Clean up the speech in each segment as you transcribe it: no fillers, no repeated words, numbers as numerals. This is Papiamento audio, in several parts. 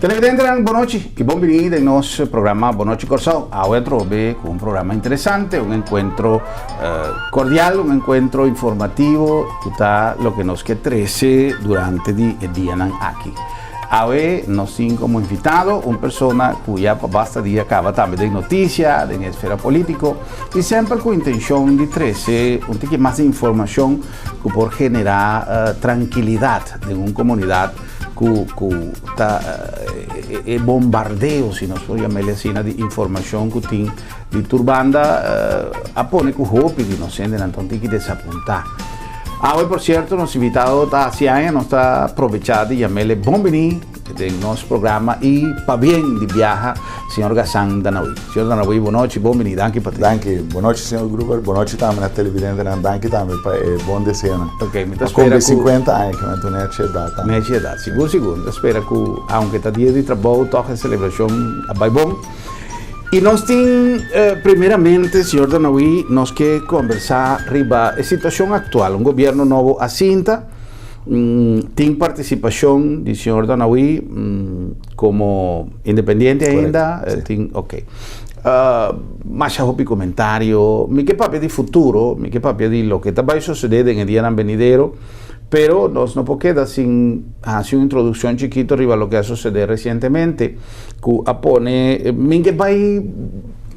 Televidentenan, bon nochi i bon bini den nos programa Bon Nochi Kòrsou. Awe atrobe ku un programa interesante, un enkuentro kordial, un enkuentro informativo ku ta loke nos ke trese durante di e dianan aki. Awe nos tin komo invitado un persona ku ya pa basta dia kaba tambe den notisia, den e esfera polítiko i semper ku intenshon di trese un tiki mas di informashon ku por generá trankilidat den un komunidat ku ku ta e bombardeo, si nos por yam'el asina, di informashon ku tin di tur banda a pone ku hopi di nos hendenan ta un tiki desapuntá. Awe por cierto nos invitado ta haci aña, nos ta probecha di yamele bon bini den nos programa y pabien di biaha señor Gasan Danawi. Señor Danawi bon nochi, bon bini, danki pa tin. Danki, bon nochi señor Gruber, bon nochi tambe na televidentenan, danki tambe pa e bon deseonan. Ok, mi ta spera cu. Cumpli 50 aña cu mi ta nechi edad tambe. Nechi edad, sigur sigur, mi ta spera cu aunke ta dia di trabou toch e celebracion a bay bon. I nos tin, primeramente, señor Danawi, nos ke kombersá riba e situashon aktual. Un gobierno nobo a sinta, tin partisipashon di señor Danawi komo independiente ainda, tin, ok. Masha hopi komentario, mi ke papia di futuro, mi ke papia di loke ta bai sosodé den e dianan benidero, pero nos no por keda sin hasi un introdukshon chikito riba loke a sosodé resientemente. Ku a pone min ke bai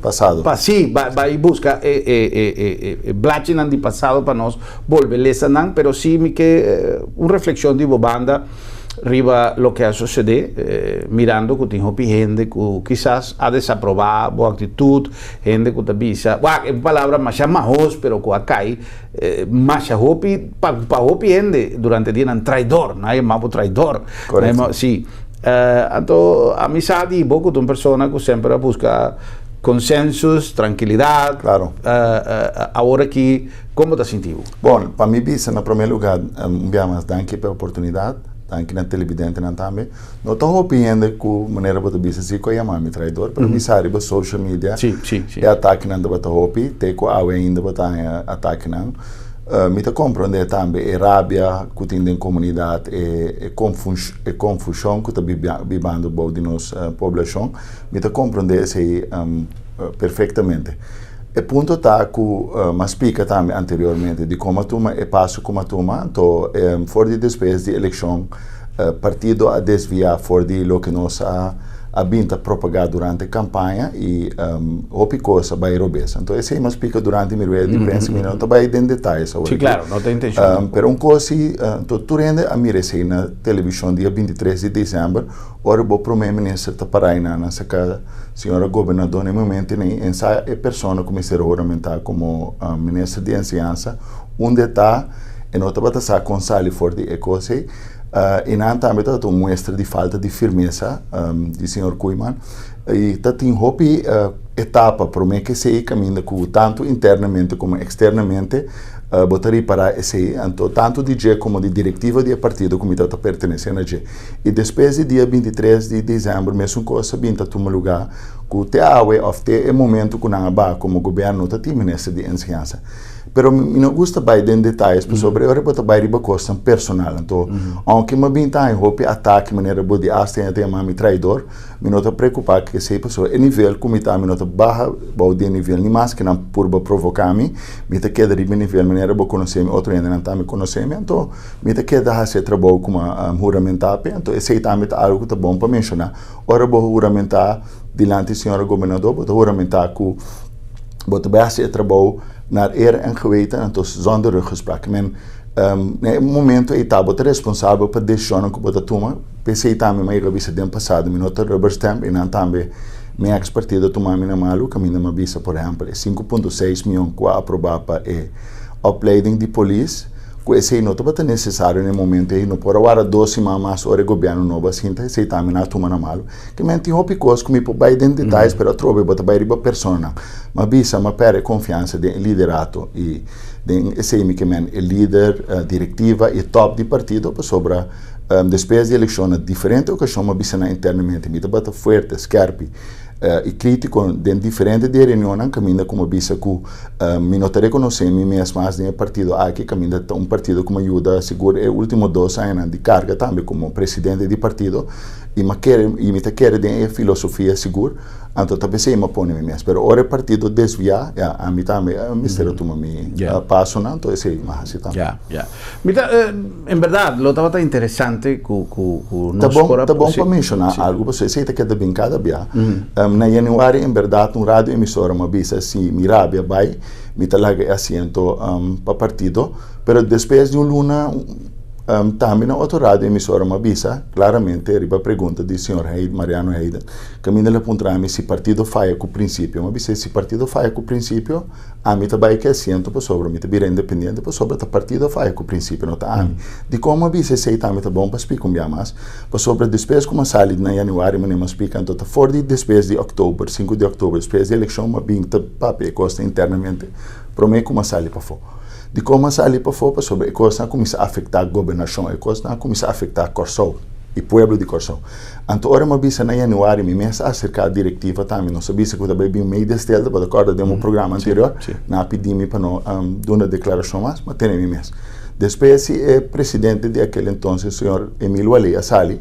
Pasado. Pa si, bai buska e e e e e blachinan di pasado pa nos bolbe lesa nan, pero si mi ke un reflekshon di bo banda riba loke a sosede, mirando ku tin hopi hende ku kisas a desaprobá bo aktitut, hende ku ta bisa, wak e palabra masha mahos pero ku a kai masha hopi pa pa hopi hende durante dianan traidor, nan a yama bo traidor, Korekto. Si. Anto ami sa di bo ku ta un persona ku semper a buska konsensus, trankilidat. Klaro. Awor aki kon bo ta sinti bo? Bon, pa mi bisa na promé lugá un bia mas danki pa e oportunidat, danki na televidentenan tambe. No ta hopi hende ku manera bo ta bisa si ku a yama mi traidor, pero mi sa riba social media e atakenan tabata hopi, te ku awe ainda bo ta haña atakenan. Mi ta komprondé tambe e rabia ku tin den komunidat, e e konfushon ku ta bibando bou di nos poblashon. Mi ta komprondé esei perfektamente. E punto ta ku mi a splika tambe anteriormente di kon a tuma e paso ku mi a tuma. Anto for di despues di elekshon partido a desviá for di loke nos a a bin ta propagá durante kampaña i hopi kos a bai robes. Anto esei mi a splika durante mi rueda di prensa, mi no ta bai den detayes awor Sí, klaro, no ta intenshon tampoco. Pero un kos si, anto tur hende a mira esei na televishon dia 23 di desèmber, ora bo promé minister ta pará einan nan saka señora gobernador na e momento ei en sa e persona ku mester huramentá komo minister di enseñansa, unda e ta e no tabata sa kon sali for di e kos ei. I nan tambe tabata un muestra di falta di firmesa di señor Koeiman. I ta tin hopi etapa promé ku esei kaminda ku tantu internamente komo eksternamente bo ta ripará esei. Anto tantu di dje komo di direktiva di e partido ku mi tabata pertenesé na dje. I despues di dia 23 di desèmber mesun kos a bin ta tuma lugá ku te awe òf te e momentu ku nan a baha komo gobièrnu no ta tin minister di enseñansa. Pero mi no gusta bai den detayes pasobra e ora bo ta bai riba kosnan personal. Anto, ounke mi a bin ta haña hopi atake manera bo di asta hende ta yama mi traidor, mi no ta preokupá ku esei pasobra e nivel ku mi ta mi no ta baha bou di e nivel ni maske nan purba provoká mi, mi ta keda riba e nivel manera bo konosé mi, otro hendenan tambe konosé mi, anto mi ta keda hasi e trabou ku mi a huramentá p'e. Anto esei tambe ta algu ku ta bon pa menshoná. Ora bo huramentá dilanti señor gobernador bo ta huramentá ku bo ta bai hasi e trabou naar eer en geweten, anto zonder ruggespraak. Men, na e momento ei ta bo ta responsabel pa desishonnan ku bo ta tuma, p'esei tambe mi a yega bisa den pasado mi no ta rubber stamp i nan tambe mi ex partido a tuma mi na malu kaminda mi a bisa por ehèmpel e 5.6 mion ku a aprobá pa e opleiding di polis ku esei no tabata nesesario na e momento ei, no por a warda dos siman mas ora e gobièrnu nobo a sinta, esei tambe nan a tuma na malu. Ke men tin hopi kos ku mi por bai den detayes pero atrobe bo ta bai riba personanan. M'a bisa m'a pèrdè konfiansa den e liderato i den esei mi ke men e lider, direktiva i e tòp di partido pasobra despues di elekshon na diferente okashon m'a bisa nan internamente mi tabata fuerte, skèrpi. I krítiko den diferente di e reunionnan kaminda ku mi a bisa ku mi no ta rekonosé mi mes mas den e partido aki, kaminda ta un partido ku mi a yuda sigur e último dos añanan di karga tambe komo presidente di partido i mi a kere i mi ta kere den e filosofia sigur. Anto ta p'esei mi a pone mi mes. Pero ora e partido desviá, ya, ami tambe mester a tuma mi pasonan, anto esei mi a hasi tambe. Ya, ya. Mi ta, en berdad, lo tabata interesante ku, ku, ku Ta nos bon, por a. ta bon Si, pa menshoná si. algu, pasobra esei ta keda bin kada bia. Na yanüari, en berdad, un radio emisora mi a bisa si mi rabia bai, mi ta laga e asiento pa partido. Pero despues di un luna, tambe na otro radio emisora mi a bisa klaramente riba pregunta di señor Heiden, Mariano Heiden, Kaminda el a puntra mi si partido faya ku prinsipio. Mi a bis'é si partido faya ku prinsipio, ami ta bai ku e asiento pasobra mi ta bira independiente pasobra ta partido a faya ku prinsipio, no ta ami. Dikon mi a bisa esei tambe ta bon pa splika un bia mas, pasobra despues ku mi a sali na yanüari manera mi a splika anto ta for di despues di òktober, sinku di òktober, despues di elekshon mi a bin ta papia e kosnan internamente promé ku mi a sali pafó. Dikon mi a sali pafó? Pasobra e kosnan a kuminsá afektá gobernashon, e kosnan a kuminsá afektá Kòrsou i pueblo di Kòrsou. Anto ora mi a bisa na januari mi mes a aserká direktiva tambe, nos a bisa ku ta bai bin mei desteldo, bo ta kòrda den un programa anterior, nan a pidi mi pa no duna deklarashon mas, mi a tene mi mes. Despues si e presidente di akel entonces, señor Emil Wallé a sali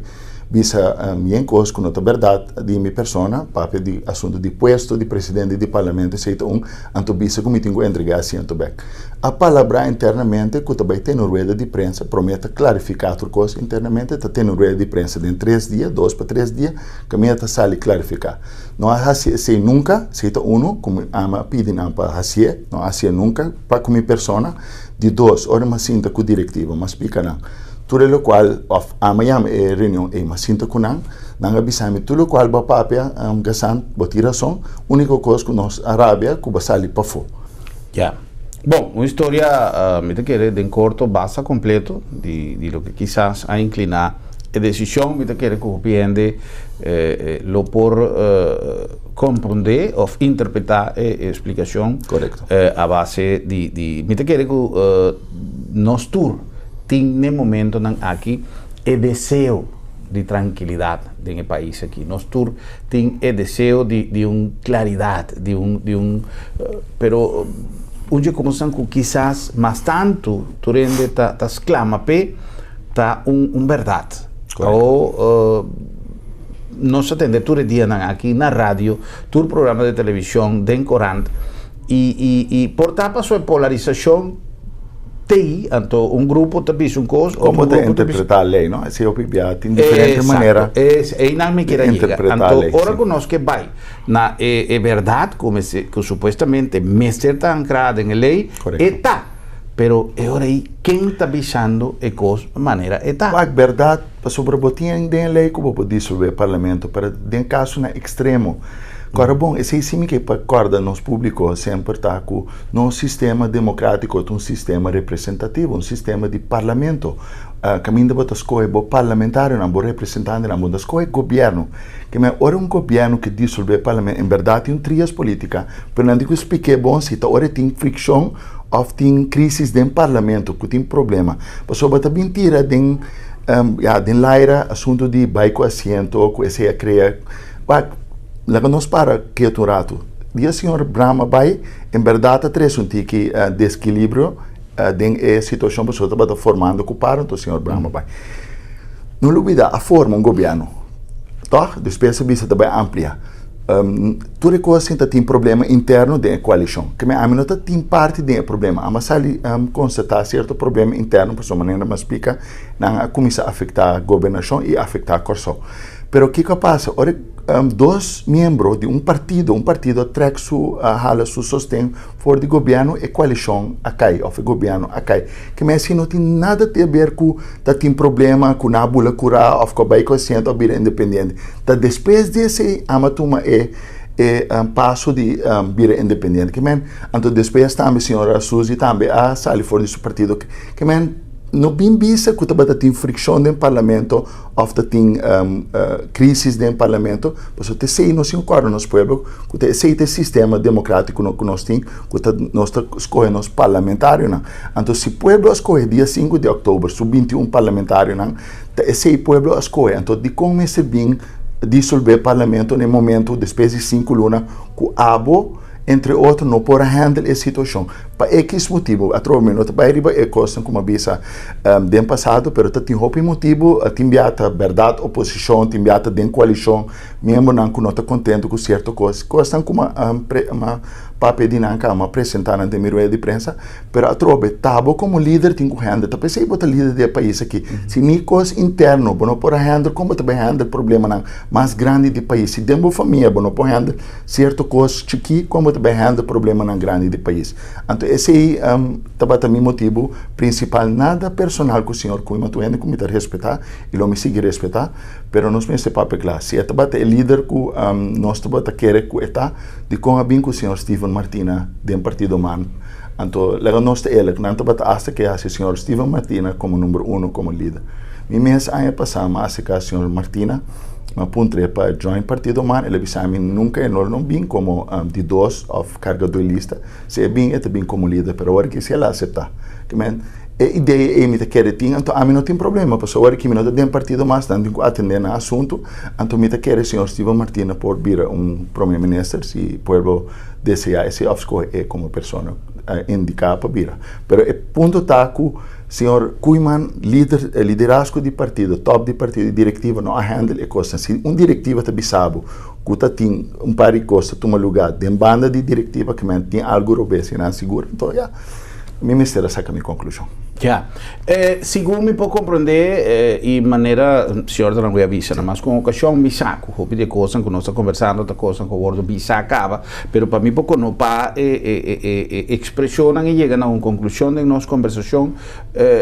bisa yen kos ku no ta bèrdat di mi persona, papia di asuntu di puesto di presidente di parlamento esei ta un, anto bisa ku mi tin ku entregá e asiento bèk. A palabrá internamente ku ta bai tene un rueda di prensa, promé ta klarifiká tur kos internamente, ta tene un rueda di prensa den tres dia, dos pa tres dia, kaminda ta sali klarifiká. No a hasi esei nunka, esei ta unu ku mi ama a pidi nan pa hasié, no a hasié nunka pa ku mi persona. Di dos, ora mi a sinta ku direktiva, mi a splika nan tur e lokual, òf ama yama e reunion ei, mi a sinta ku nan, nan a bisa mi tur lokual bo a papia, Gasan, bo tin rason, úniko kos ku nos a rabia ku bo a sali pafó. Ya. Bon, un historia mi ta kere den korto basta kompleto di di loke kisas a inkliná e desishon. Mi ta kere ku hopi hende lo por komprondé òf interpretá e splikashon a base di di mi ta kere ku nos tur tin n'e momentonan aki e deseo di trankilidat den e pais aki. Nos tur tin e deseo di di un klaridat, di un di un pero un dje kosnan ku kisas mas tantu tur hende ta ta sklama p'e ta un un bèrdat. O nos a tende tur e dianan aki na radio, tur programa di televishon, den korant i i i por ta pasobra e polarisashon Tei, anto un grupo ta bisa un kos, otro Como ta grupo ta bisa. interpreta ley, no? Esei hopi bia tin diferente manera Exacto, es, einan mi di kier a yega. interpreta Anto ley, ora si. ku nos ke bai na e e bèrdat ku mester ku supuestamente mester ta ankrá den e ley, e Korekto. ta. Pero e ora ei ken ta bisando e kos manera e ta? Wak, bèrdat, pasobra bo tin den e ley ku bo por disolve e parlamento, pero den kasonan ekstremo. Kòrda bon, esei si mi ke pa kòrda nos públiko semper ta ku Nos sistema demokratiko ta un sistema representativo, un sistema di parlamento. Kaminda bo ta skohe bo parlamentarionan, bo representantenan, bo no ta skohe gobièrnu. Ke men ora un gobièrnu ke disolve parlamento, en bèrdat tin un trias politika, pero nan tin ku splik'é bon si ta ora tin frikshon òf tin krisis den parlamento ku tin problema. Pasobra bo ta bin tira den, ya, den laira asuntu di bai ku asiento, ku esei a krea. Wak, laga nos para ketu un ratu. Dia señor Brahma bai, en berdad ta trece un tiki deskilibrio den e situacion pasobra tabata formando cu paro, enton señor Brahma bai. No lubida, a forma un gobierno, toch? Despues a bisa ta bai amplia. Tur e cos ta tin problema interno den e coalicion. Keme ami no ta tin parti den e problema. Ami a sali constata cierto problema interno pasobra manera mi a splica nan a cuminsa afecta gobernacion y afecta Corsou. Pero kico a pasa? Ora e dos miembro di un partido, un partido a trek su, a hala su sosten for di gobierno, e coalicion a cay of e gobierno a cay. Ke men así no tin nada te haber cu ta tin problema cu nan a bula cura of cu a bay cu asiento a bira independiente. Ta despues di esey ama tuma e e paso di bira independiente. Ke men anto despues tambe señora Suzy tambe a sali for di su partido. Ke men no bin bisa cu tabata tin friccion den parlamento of ta tin crisis den parlamento, pasobra ta esey nos tin cu corda nos pueblo cu ta esey ta e sistema democratico cu nos tin, cu ta nos ta scoge nos parlamentarionan. Anto si pueblo a scoge dia sinku di october su 21 parlamentarionan, ta esey pueblo a scoge. Anto dicon mester bin. Disolvé parlamento na e momento despues di 5 luna ku abo, entre otro, no por handle e situashon pa X motibu. Atrobe no ta bai riba e kos ku m'a bisa den pasado, pero ta tin hopi motibu. Tin bia ta berdat oposishon, tin bia ta den koalishon miembronan ku no ta kontentu ku sierto kos, kosnan ku m'a papia di nan kaba, m'a presentá nan den mi rueda di prensa. Pero atrobe t'abo komo lider tin ku handle. Ta p'esei bo ta lider di e pais aki. Si ni kos interno bo no por a handle, kon bo ta bai handle problemanan mas grandi di pais? Si den bo famia bo no por handle sierto kos chikí, kon bo ta bai handle problemanan grandi di pais? Anto esei tabata mi motibu prinsipal, nada personal ku señor Koeiman. Tur hende ku mi ta respetá i lo mi sigui respetá, pero nos mester papia kla. Si e tabata e lider ku nos tabata kere ku e ta, dikon a bin ku señor Steven Martina den partido man? Anto laga nos ta eerlijk, nan tabata hasta ke hasi señor Steven Martina komo number uno, komo lider. Mi mes aña pasá m'a aserká señor Martina, m'a puntr'é pa join partido man, el a bisa mi nunka e no lo bin komo di dos òf kargadó di lista, si e bin e ta bin komo lider, pero awor ki si el a aseptá. Ke men e idea ei mi ta kere tin, anto ami no tin problema, pasobra awor ki mi no ta den partido mas, nan tin ku atendé nan asuntu, anto mi ta kere señor Steven Martina por bira un prome minister si pueblo deseá esei òf skohe e komo persona indiká pa bira. Pero e punto ta ku señor Koeiman, lider, liderazgo di partido, tòp di partido i direktiva no a handle e kosnan. Si un direktiva ta bisa bo ku ta tin un par di kos ta tuma lugá den banda di direktiva ke men tin algu robes i nan sigur, anto ya, mi mester a saka mi konklushon. Ya. Segun mi por komprendé i manera señor ta nan a bisa na mas ku un okashon, mi sa ku hopi di e kosnan ku nos ta kombersando ta kosnan ku a wòrdu bisá kaba, pero pa mi por konopá e ekspreshonnan i yega na un konklushon den nos kombersashon,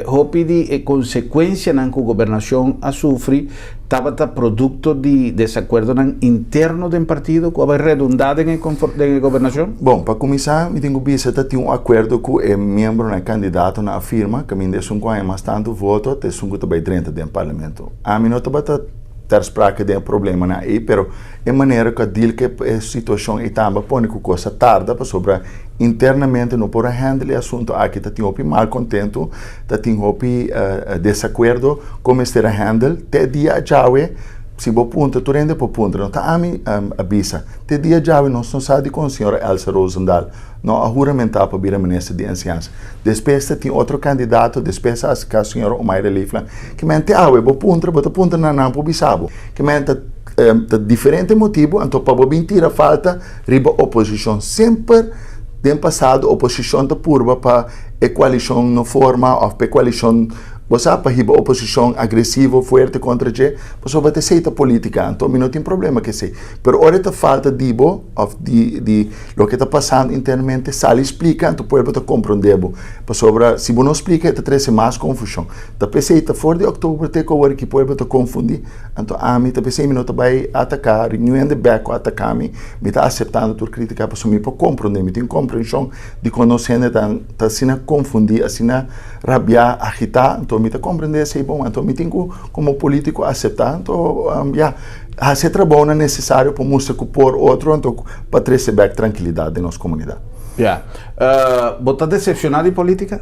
hopi di e konsekuensianan ku gobernashon a sufri tabata produkto di desakuerdonan interno den partido ku a bai redundá den e den e gobernashon? Bon, pa kuminsá mi tin ku bisa ta tin un akuerdo ku e miembronan, e kandidatonan a firma, kaminda esun ku haña mas tantu voto ta esun ku ta bai drenta den parlamento. Ami no tabata ter sprake den e problemanan ei, pero e manera ku a deal ku e situashon ei tambe a pone ku kos a tarda, pasobra internamente no por a handle e asuntu aki, ta tin hopi malkontentu, ta tin hopi desakuerdo kon mester a handle. Te dia djawe, si bo puntra, tur hende por puntra, no ta ami a bisa, te dia djawe nos no sa dikon señora Elsa Rozendal no a huramentá pa bira minister di enseñansa. Despues ta tin otro kandidato, despues a aserká señora Omaira Leeflang, ke men te awe bo puntra, bo ta puntra na nan por bisa bo. Ke men ta ta diferente motibu, anto pa bo bin tira falta riba oposishon. Semper den pasado oposishon ta purba pa e koalishon no forma òf pa e koalishon, bo sa, pa hiba oposishon agresivo, fuerte kontra dje, pasobra ta esei ta polítika. Anto mi no tin problema ku esei. Pero ora e ta falta di bo òf di di loke ta pasando internamente, sali splika, anto pueblo ta komprondé bo. Pasobra si bo no splika e ta trese mas konfushon. Ta p'esei ta for di òktober te ku awor ki pueblo ta konfundí. Anto ami ta p'esei mi no ta bai ataká niun hende bèk ku ataká mi. Mi ta aseptando tur krítika pasobra mi por komprondé, mi tin komprenshon di kon nos hende ta ta asina konfundí, asina rabiá, agitá. Anto mi ta komprendé esei bon. Anto mi tin ku komo polítiko aseptá. Anto ya, hasi e trabounan nesesario pa mustra ku por otro anto pa trese bèk trankilidat den nos komunidat. Ya. Bo ta desepshoná di polítika?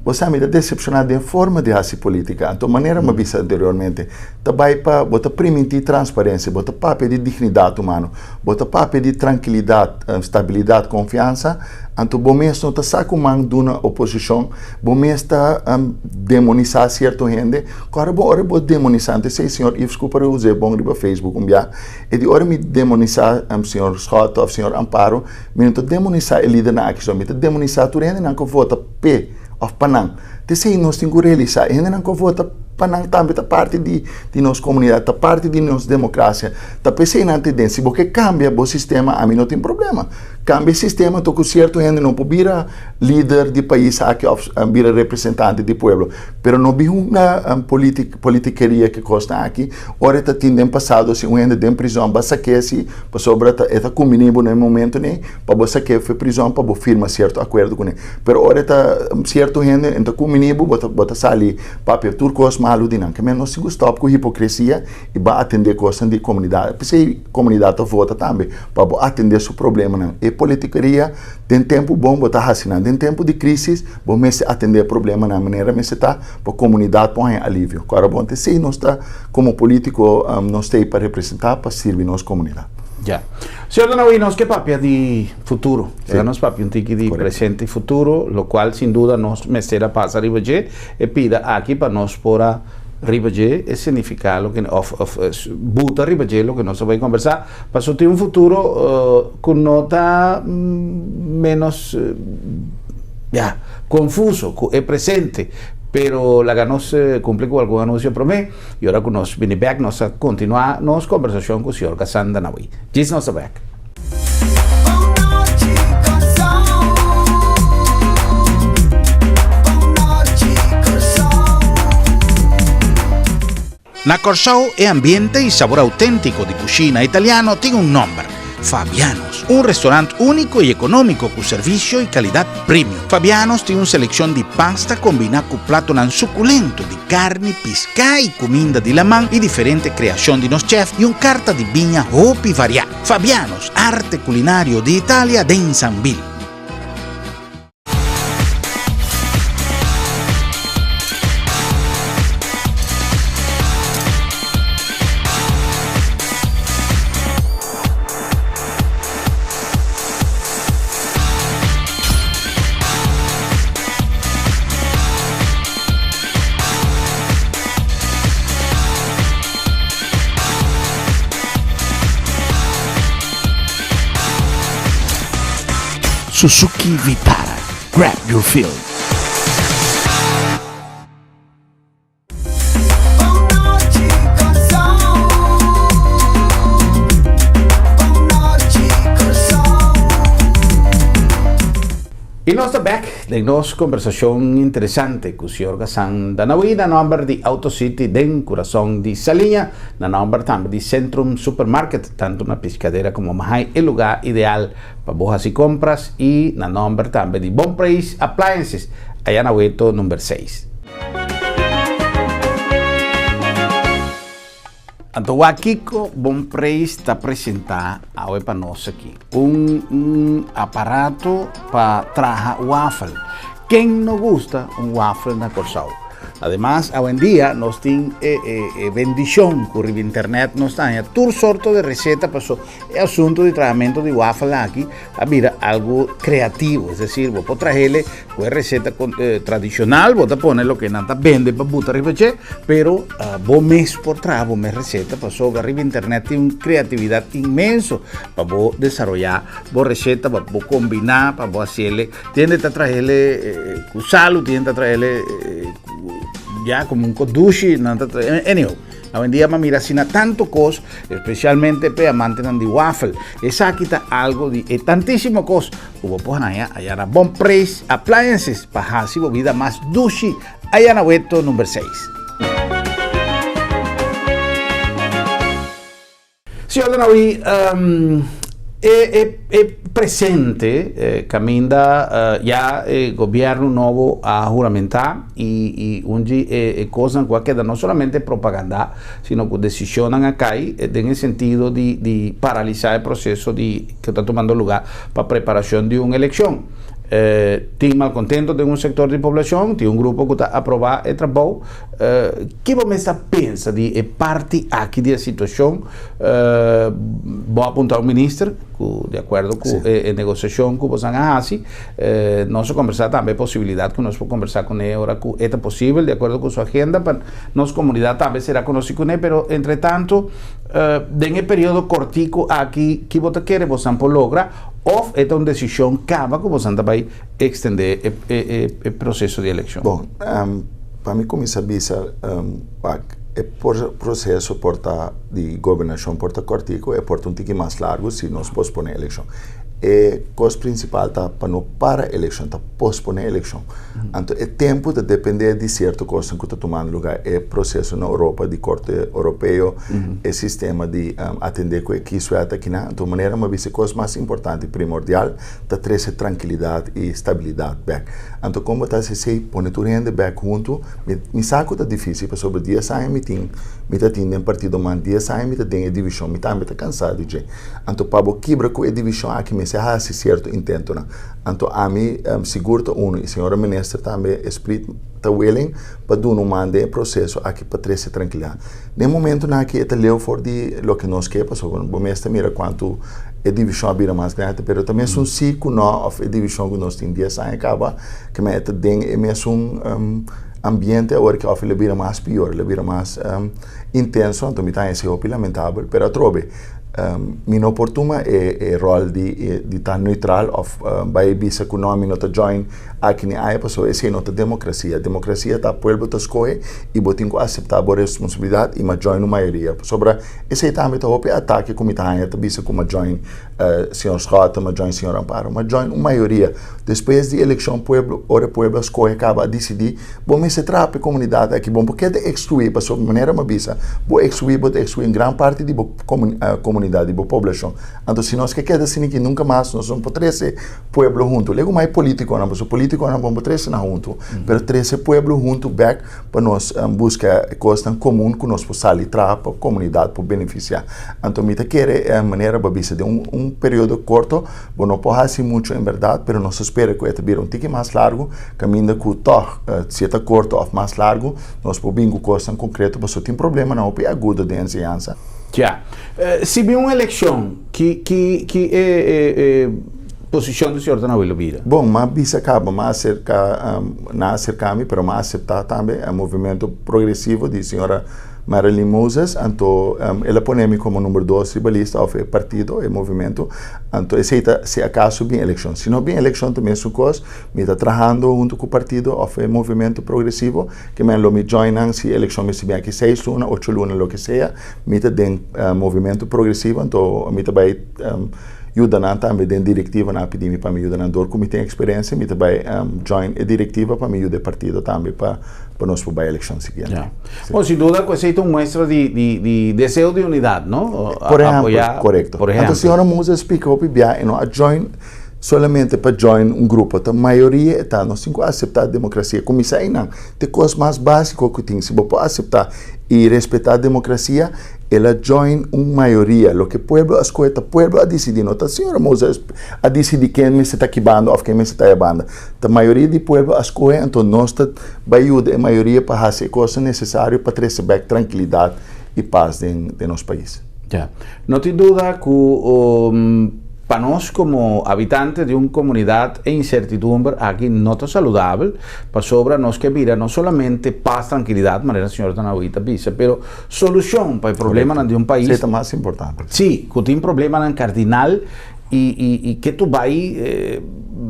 Bo sa mi ta desepshoná den forma di hasi polítika. Anto manera mi a bisa anteriormente, ta bai pa bo ta primintí transparensia, bo ta papia di dignidat humano, bo ta papia di trankilidat, stabilidat, konfiansa, anto bo mes no ta sa ku man duna oposishon, bo mes ta demonisá sierto hende. Ku ora bo ora bo demonisá, anto esei señor Yves Cooper a us'é bon riba Facebook un bia, e di ora mi demonisá señor Schotte òf señor Amparo, Mi no ta demonisá e lidernan aki so, mi ta demonisá tur e hendenan ku vota p'e òf pa nan. T'esei nos tin ku realisá, e hendenan ku vota pa nan tambe ta parti di di nos komunidat, ta parti di nos demokrasia. Ta p'esei nan ta den. Si bo ke kambia bo sistema, ami no tin problema. Kambia e sistema to ku sierto hende no por bira lider di pais aki òf bira representante di pueblo. Pero no bin hunga politikeria ku e kosnan aki. Ora e ta tin den pasado si un hende den prizòn ba sak'é si pasobra ta e ta kumbiní bo na e momento nei pa bo sak'é for e prizòn pa bo firma sierto akuerdo kuné. Pero ora e ta sierto hende e ta kumbiní bo, bo ta bo ta sali papia tur kos malu di nan. Keme nos tin ku stòp ku hipokresia i ba atendé kosnan di komunidat. P'esei komunidat ta vota tambe pa bo atendé su problemanan. E. politikeria den tempu bon bo ta hasi nan. Den tempu di krísis bo mester atendé e problemanan manera mester ta pa komunidat por haña alivio. Ku ora bon ta esei nos ta komo polítiko nos ta ei pa representá pa sirbi nos komunidat. Ya. Señor Danawi, nos ke papia di futuro. Sí. Laga nos papia un tiki di Korekto. presente i futuro, lokual sin duda nos mester a pasa riba dje. E pida aki pa nos por a riba dje e signifiká loke òf òf buta riba dje loke nos a bai kombersá. Pasobra tin un futuro ku no ta ménos ya konfuso ku e presente. Pero laga nos kumpli ku algun anunsio promé i ora ku nos bini bèk nos a kontinuá nos kombersashon ku señor Gassan Danawi. Djis nos ta bèk. Na Kòrsou e ambiente i sabor auténtiko di kushina italiano tin un nòmber, Fabiano's, un restorant úniko i ekonómiko ku servisio i kalidat premium. Fabiano's tin un selekshon di pasta kombiná ku platonan sukulento di karni, piská i kuminda di laman i diferente kreashon di nos chèf i un karta di biña hopi variá. Fabiano's, arte kulinario di Italia den Sambil. Suzuki Vitara, grab your feel. I nos ta bek den nos kombersashon interesante ku señor Gassan Danawi na nòmber di Auto City den kurason di Saliña, na nòmber tambe di Centrum Supermarket, tantu na Piscadera komo Mahay e lugá ideal pa bo hasi kompras i na nòmber tambe di Bon Preis Appliances aya na Weto number seis. Anto wak kiko Bon Preis ta presentá awe pa nos aki. Un un aparato pa traha wafel. Ken no gusta un wafel na Kòrsou? Ademas awendia nos tin e e e bendishon ku riba internet nos ta haña tur sorto di reseta paso e asunto di trahamentu di wafel aki a bira algu kreativo. Es desir bo por trahele Ku e reseta tradishonal bo ta pone loke nan ta bende pa buta riba dje, pero bo mes por traha bo mes reseta pasobra riba internet tin un kreatividat inmenso pa bo desaroyá bo reseta, pa bo kombiná, pa bo hasiele. Tin hende ta trahele ku salu, tin hende ta trahele ya komo un kodushi, nan ta traha, anyhow. Awendia mi a mira asina tantu kos, espesialmente p'e amantenan di wafel. Esaki ta algu di e tantísimo kos ku bo por haña aya na Bon Preis Appliances pa hasi bo bida mas dushi aya na Weto number seis. Señor Danawi, e e presente caminda ya e gobierno nobo a huramenta y y un di e cosnan cu a keda no solamente propaganda sino cu decisionnan a cay den e sentido di di paralisa e proceso di cu ta tumando lugar pa preparacion di un eleccion. Tin malcontento den un sector di poblacion, tin un grupo cu ta aproba e trabou. Ki bo mes ta pensa di e parti aki di e situacion? Bo a apunta un minister cu di acuerdo cu e negociacion cu bosan a haci. Nos a conversa tambe e posibilidad cu nos por conversa cune ora cu e ta posibel di acuerdo cu su agenda pa nos comunidad tambe sera conoci cune. Pero entre tanto den e periodo cortico aki ki bo ta kere bosan por logra of e ta un decision caba cu bosan ta bay extende e proceso di eleccion? Bon, pa mi cuminsa bisa wak e proceso por ta di gobernacion por ta cortico, e por ta un tiki mas largo si nos pospone eleccion. E cos principal ta pa no para eleccion, ta pospone eleccion. Anto e tempo ta depende di cierto cosnan cu ta tumando lugar, e proceso na Europa di Corte Europeo, e sistema di atende cu e kieswet akinan. Anto manera mi a bisa e cos mas importante y primordial ta trece trankilidat i stabilidat bek. Anto kon bo ta hasi esei? Pone tur hende bek huntu. Mi mi sa ku ta difísil pasobra dies aña mi tin mi ta tin den partido man dies aña mi ta den e divishon mi tambe ta kansá di dje. Anto pa bo kibra ku e divishon aki mester. mester hasi sierto intentonan. Anto ami sigur ta unu i señora minister tambe Esprit ta willing pa duna un man den e proseso aki pa trese trankilidat. Den e momentonan aki e ta leu for di loke nos ke pasobra bo mes ta mira kuantu e divishon a bira mas grandi pero ta mesun si ku no òf e divishon ku nos tin dies aña kaba ke men e ta den e mesun ambiente awor ke òf el a bira mas pior el a bira mas intenso anto mi ta haña esei hopi lamentabel pero atrobe mi no por tuma e e ròl di di ta neutral òf bai bisa ku no mi no ta join aki ni aya pasobra esei no ta demokrasia. Demokrasia ta pueblo ta skohe i bo tin ku aseptá bo responsabilidat i ma join un mayoria pasobra esei tambe ta hopi atake ku mi ta haña ta bisa ku ma join señor Schotte, ma join señor Amparo, ma join un mayoria. Despues di elekshon pueblo ora e pueblo a skohe kaba a disidí Bo mester traha pa e komunidat aki. Bo no por keda ekskluí pasobra manera mi a bisa, bo ekskluí bo ta ekskluí un gran parti di bo komunidat, di bo poblashon. Anto si nos ke keda asina aki nunka mas nos no por trese pueblo huntu. Lego mas e politikonan pasobra politikonan bo no por trese nan huntu, pero trese pueblo huntu bèk pa nos buska e kosnan komun ku nos por sali traha pa komunidat por benefisiá. Anto mi ta kere manera bo a bisa den un periodo korto bo no por hasi muchu en bèrdat, pero nos ta spera ku e ta bira un tiki mas largu. Kaminda ku tòg, si e ta korto òf mas largu, nos por bin ku kosnan konkreto pasobra tin problemanan hopi agudo den enseñansa. Ya. Si bin un elekshon, ki ki ki e e posishon di señor ta na wilo bira? Bon, m'a bisa kaba, m'a aserka, nan a aserka mi, pero m'a aseptá tambe e movimento progresivo di señora Marilyn Moses, anto el a pone mi komo number dos riba lista òf e partido, e movimento, anto esei ta si akaso bin elekshon. Si no bin elekshon ta mesun kos. Mi ta trahando huntu ku partido òf e movimento progresivo ke men lo mi join nan si elekshon mester bin aki seis luna, ocho luna, loke sea. Mi ta den movimento progresivo anto mi ta bai yuda nan tambe den direktiva. Nan a pidi mi pa mi yuda nan dor ku mi tin eksperensia mi ta bai join e direktiva pa mi yuda e partido tambe pa nos por bai elekshon siguiente. Bon, sin duda ku esei ta un muestra di deseo di unidat, no? Por ehèmpel, korekto. Anto señora Moses spika hopi bia e no a join. Solamente pa join un grupo ta mayoria e ta nos tin ku aseptá demokrasia kuminsá einan ta e kos mas básiko ku tin si bo por aseptá i respetá demokrasia el a join un mayoria loke pueblo a skohe ta pueblo a disidí no ta señora Moses a disidí ken mester ta aki banda òf ken mester ta aya banda ta mayoria di pueblo a skohe anto nos ta bai yuda e mayoria pa hasi e kosnan nesesario pa trese bèk trankilidat i pas den nos pais. Ya. No tin duda ku Pa nos komo habitante di un komunidat e insertidumbre aki no ta saludabel, pasobra nos ke bira no solamente pas, trankilidat, manera señor Tanahui ta bisa, pero solushon pa e problemanan di un pais. Esei ta mas importante. Sí, ku tin problemanan kardinal i i i ke tu bai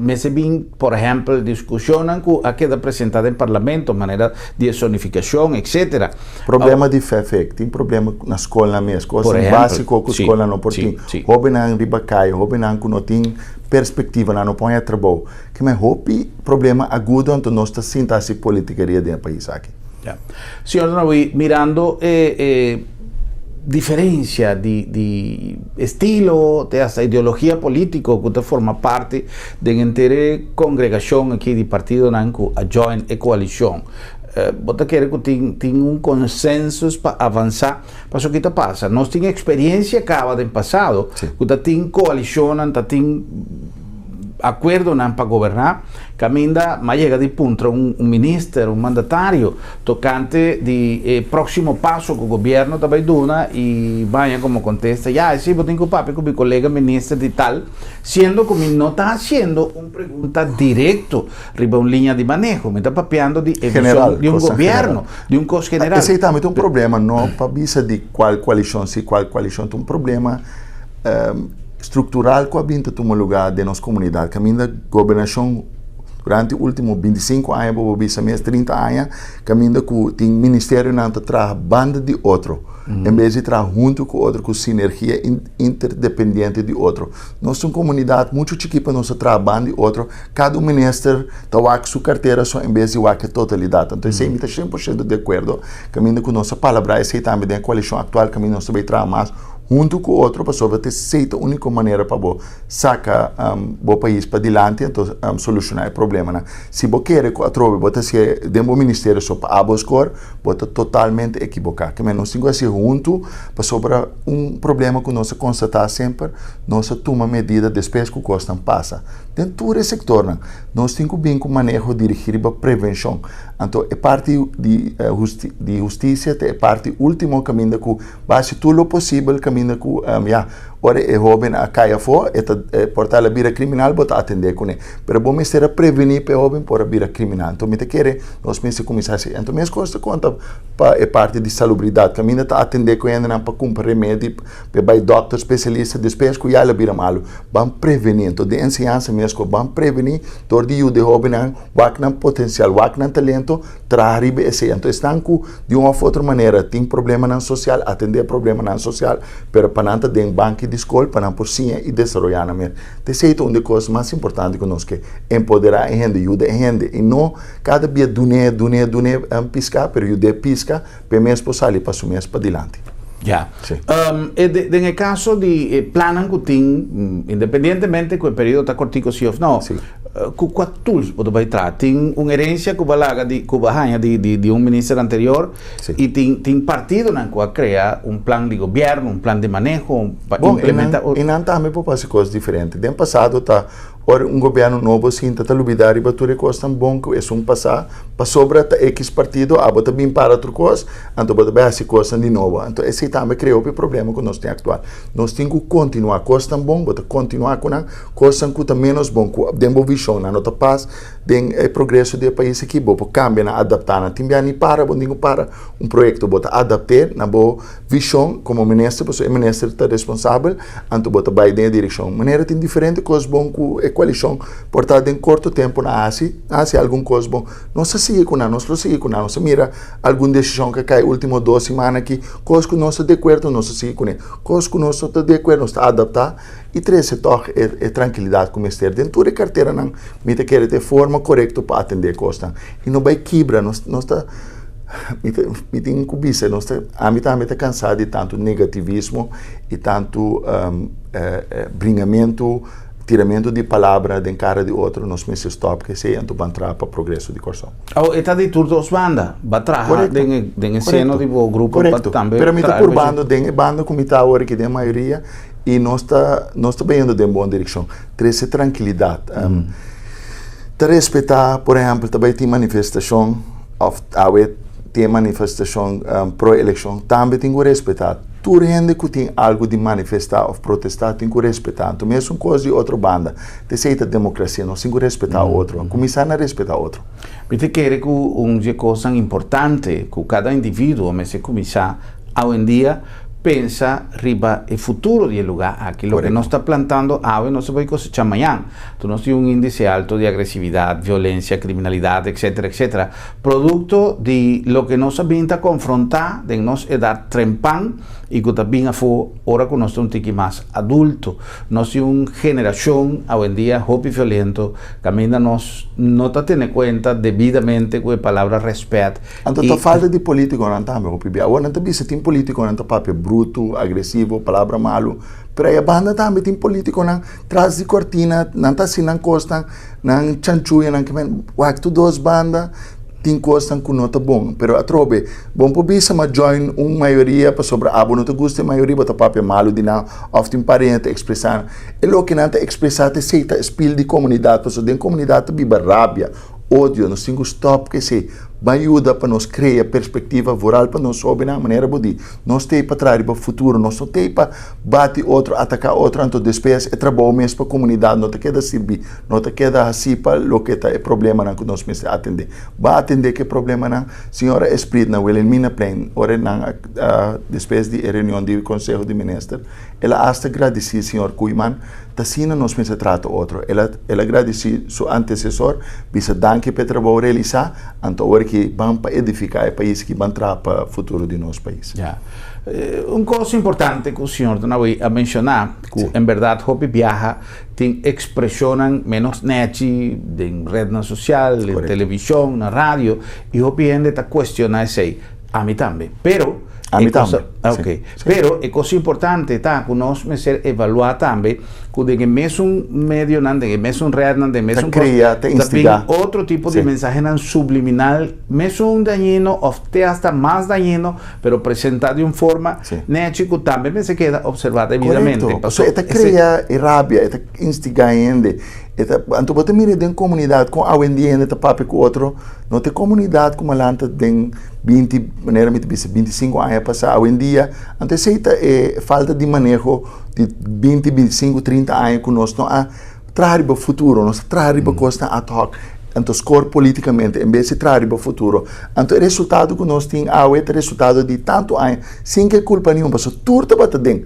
mester bin, por ehèmpel, diskushonnan ku a keda presentá den parlamento, manera di e zonifikashon, etcétera. Problema di fefek, tin problema na skolnan mes, kosnan básiko ku skolnan no por tin. Hóbennan riba kaya, hóbennan ku no tin perspektiva, nan no por haña trabou. Kimen hopi problema agudo anto nos ta sinta hasi politikeria den e pais aki. Ya. Señor Danahui, mirando e e diferencia di di estilo te hasta ideologia politico ku ta forma parti den henter e congregacion aki di partidonan ku a join e coalicion, Bo ta kere ku tin tin un konsensus pa avansá? Pasobra ki ta pasa? Nos tin eksperensia kaba den pasado ku ta tin koalishonnan, ta tin akuerdonan pa goberná, kaminda m'a yega di puntra un minister, un mandatario tokante di e próksimo paso ku gobièrnu ta bai duna i baña komo kontesta, ya, esei bo tin ku papia ku mi kolega minister di tal, siendo ku mi no ta hasiendo un pregunta direkto. Riba un liña di maneho. Mi ta papiando di e vision di un gobierno, di un cos general. Esey tambe ta un problema, no pa bisa di cual coalicion si, cual coalicion. Ta un problema structural cu a bin ta tuma lugar den nos comunidad. Caminda gobernacion durante ultimo 25 aña, bo por bisa mes 30 aña, caminda cu tin ministerionan ta traha banda di otro, en bes di traha hunto cu otro, cu sinergia interdependiente di otro. Nos ta un comunidad mucho chikí pa nos ta traha banda di otro. Kada un minister ta wak su kartera so en bes di wak e totalidat. Anto esei mi ta shen por shento di akuerdo, kaminda ku nos a palabrá esei tambe den e koalishon aktual kaminda nos ta bai traha mas Huntu ku otro pasobra ta esei ta úniko manera pa bo saka bo pais padilanti anto solushoná e problemanan. Si bo kere ku atrobe bo ta hasié den bo ministerio so pa abo skor, bo ta totalmente ekiboká. Ke men nos tin ku hasié huntu pasobra un problema ku nos a konstatá semper, nos a tuma medida despues ku kosnan pasa. Den tur e sektornan nos tin ku bin ku maneho dirigí riba prevenshon. Anto e parti di di hustisia ta e parti último kaminda ku Bo hasi tur lo posibel kaminda ku ya, ora e hóben a kai afó, e ta por ta el a bira kriminal, bo ta atendé kuné. Pero bo mester a prevení pa e hóben por a bira kriminal. Anto mi ta kere nos mester kuminsá hasi. Anto meskos ta konta pa e parti di salubridat, kaminda ta atendé ku hendenan pa kumpra remedi, pa e bai dòkter spesialista despues ku ya el a bira malu. Ban prevení. Anto den enseñansa meskos, ban prevení dor di yuda e hóbennan wak nan potensial, wak nan talento, traha riba esei. Anto esnan ku di un òf otro manera tin problemanan sosial, atendé e problemanan sosial, pero pa nan ta den banki di skol pa nan por siña i desaroyá nan mes. Ta esei ta un di e kos mas importante ku nos ke, empoderá e hende, yuda e hende i no kada bia dun'é, dun'é, dun'é piská, pero yud'é piska pa e mes por sali pa su mes padilanti. Ya. Sí. E den e kaso di e plannan ku tin, independientemente ku e periodo ta kortiko si òf no, Sí. Ku kua tools bo ta bai traha? Tin un herensia ku bo a laga di ku bo a haña di di di un minister anterior Sí. i tin tin partidonan ku a krea un plan di gobièrnu, un plan di maneho pa Bon, e implementa nan e nan tambe por hasi kos diferente. Den pasado ta ora un gobièrnu nobo sinta ta lubidá riba tur e kosnan bon ku esun pasá pasobra ta ekis partido abo ta bin para tur kos anto bo ta bai hasi kosnan di nobo. Anto esei tambe krea hopi problema ku nos tin aktual. Nos tin ku kontinuá kosnan bon, bo ta kontinuá ku nan. Kosnan ku ta ménos bon ku den bo vishon nan no ta pas den e progreso di e pais aki, bo por kambia nan, adaptá nan. Tin bia ni para, bo tin ku para un proyekto, bo ta adapt'é na bo vishon komo minister, pasobra e minister ta responsabel, anto bo ta bai den e direkshon. Manera tin diferente kos bon ku e koalishon por ta den korto tempu nan a hasi, nan a hasi algun kos bon. Nos a sigui ku nan, nos lo sigui ku nan. Nos a mira algun desishon ku a kai último dos siman aki, kos ku nos ta di akuerdo nos a sigui kuné, kos ku nos no ta di akuerdo nos ta adaptá. i trese tòg e e trankilidat ku mester den tur e karteranan. Mi ta kere ta e forma korekto pa atendé e kosnan i no bai kibra. Nos nos ta mi ta mi tin ku bisa nos ta ami tambe ta kansá di tantu negativismo i tantu bringamentu, tiramentu di palabra den kara di otro. Nos mester stòp ku esei anto ban traha pa progreso di Kòrsou. Awo e ta di tur dos banda. Ba traha den e den e seno di bo grupo pa tambe Pero mi ta purbando den e banda ku mi ta awor aki den mayoria. I nos ta nos ta bayendo den bon direkshon. Trese trankilidat. Ta respetá, por ehèmpel, ta bai tin manifestashon òf awe tin e manifestashon pro elekshon, tambe tin ku respetá. Tur hende ku tin algu di manifestá òf protestá tin ku respetá. Anto mesun kos di otro banda. Ta esei ta demokrasia, nos tin ku respetá otro. Kuminsá na respetá otro. Mi ta kere ku un dje kosnan importante ku kada individuo mester kuminsá awendia Pensa riba e futuro di e lugá aki. Loke nos ta plantando awe nos ta por kosechá mañan. Tur nos tin un índise alto di agresividat, violensia, kriminalidat, etcétera, etcétera. Produkto di loke nos a bin ta konfrontá den nos edat trempan i ku ta bin afó ora ku nos ta un tiki mas adulto. Nos tin un generashon awendia hopi violento kaminda nos no ta tene kuenta debidamente ku e palabra rèspèt. Anto ta falta di politiconan tambe hopi bia. Awor nan ta bisa tin politiconan ta papia bruto, agresivo, palabra malu, pero aya banda tambe tin politiconan tras di cortina, nan ta haci nan cosnan, nan chanchuya nan kimen, wak tur dos banda tin cosnan cu no ta bon. Pero atrobe, bo no por bisa ma join un mayoria pasobra abo no ta gusta e mayoria, bo ta papia malu di nan of tin pariente ta expresa. E loke nan ta expresa ta esey ta spil di comunidad, pasobra den comunidad ta biba rabia, odio, nos tin ku stòp ku esei. Ban yuda pa nos krea perspektiva voral pa nos hóbennan, manera bo di, nos t'ei pa traha riba futuro, nos no t'ei pa bati otro, ataká otro, anto despues e trabou mes pa komunidat no ta keda sirbí, no ta keda hasí pa loke ta e problemanan ku nos mester atendé. Ban atendé ku e problemanan. Señora Esprit na Wilhelminaplein, ora nan a despues di e reunion di Konseho di Minister, el a asta gradisí señor Koeiman, Ta asina nos mester trata otro. El a el a gradisí su antesesor, bisa danki pa e trabou realisá, anto awor ki ban pa edifiká e pais aki, ban traha pa futuro di nos pais. Ya. Un kos importante ku señor Danawi a menshoná, ku en bèrdat hopi biaha tin ekspreshonnan ménos nèchi den retnan sosial, den televishon, na radio, i hopi hende ta kuestioná esei. Ami tambe. Pero. Ami tambe. Ok. Pero e kos importante ta ku nos mester evaluá tambe ku den e mesun medionan, den e mesun rednan, den e mesun kos, ta ta bin otro tipo di mensahenan subliminal mesun dañino òf te asta mas dañino, pero presentá di un forma nechi ku tambe mester keda opservá debidamente. Korekto. Pasobra e ta krea e rabia, e ta instigá hende. E ta, anto bo ta mira den komunidat kon awendia hende ta papia ku otro, no ta e komunidat ku malanta den 20, manera mi ta bisa 25 aña pasá, awendia, anto esei ta e falta di maneho di 20, 25, 30 aña ku nos no a traha riba futuro, nos ta traha riba kosnan ad hoc, anto skor politikamente en bes di traha riba futuro. Anto e resultado ku nos tin awe ta resultado di tantu aña sin ke kulpa niun, pasobra tur tabata den.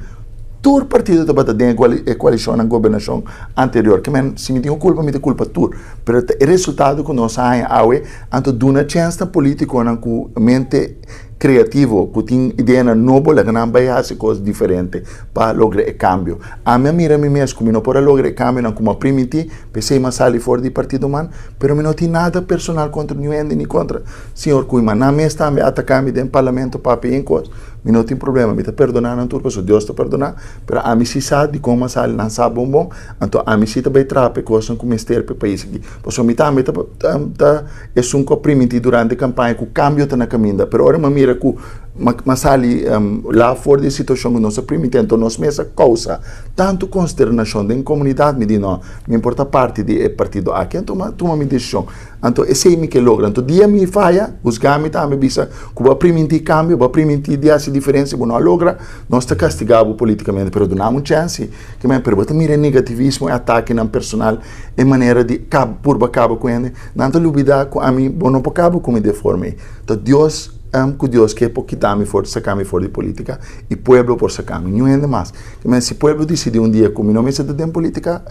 Tur partido tabata den e koalishonnan gobernashon anterior. Ke men, si mi tin un kulpa, mi ta kulpa tur. Pero ta e resultado ku nos a haña awe, anto duna chèns na politikonan ku mente kreativo, ku tin ideanan nobo, laga nan bai hasi kos diferente pa logra e kambio. Ami a mira mi mes ku mi no por a logra e kambionan ku mi a primintí, p'esei mi a sali for di partido man, pero mi no tin nada personal kontra niun hende ni kontra señor Koeiman. Nan mes tambe a ataká mi den parlamento papia en kos. Mi no tin problema, mi ta perdoná nan tur pasobra Dios ta perdoná, pero ami si sa dikon mi a sali, nan sa bon bon, anto ami si ta bai traha pa e kosnan ku mester pa e pais aki. Pasobra mi tambe ta ta esun ku a primintí durante kampaña ku kambio ta na kaminda, pero ora mi a mira ku mi a sali la for di e situashon ku nos a primintí, anto nos mes a kousa tantu konsternashon den komunidat, mi di no, mi por ta parti di e partido aki, anto mi a tuma mi desishon. Anto esei mi ke logra. Anto dia mi faya, husga mi tambe, bisa ku bo a primintí kambio, bo a primintí di hasi diferensia, bo no a logra, nos ta kastigá bo politikamente, pero duna mi un chènsi. Ke men, pero bo ta mira e negativismo, e atakenan personal, e manera di kaba, purba kaba ku hende. Nan ta lubidá ku ami, bo no por kaba ku mi di e forma ei. Ta Dios ku Dios ke por kita mi for, saka mi for di politika, i pueblo por saka mi, niun hende mas. Ke men, si pueblo disidí un dia ku mi no mester ta den politika,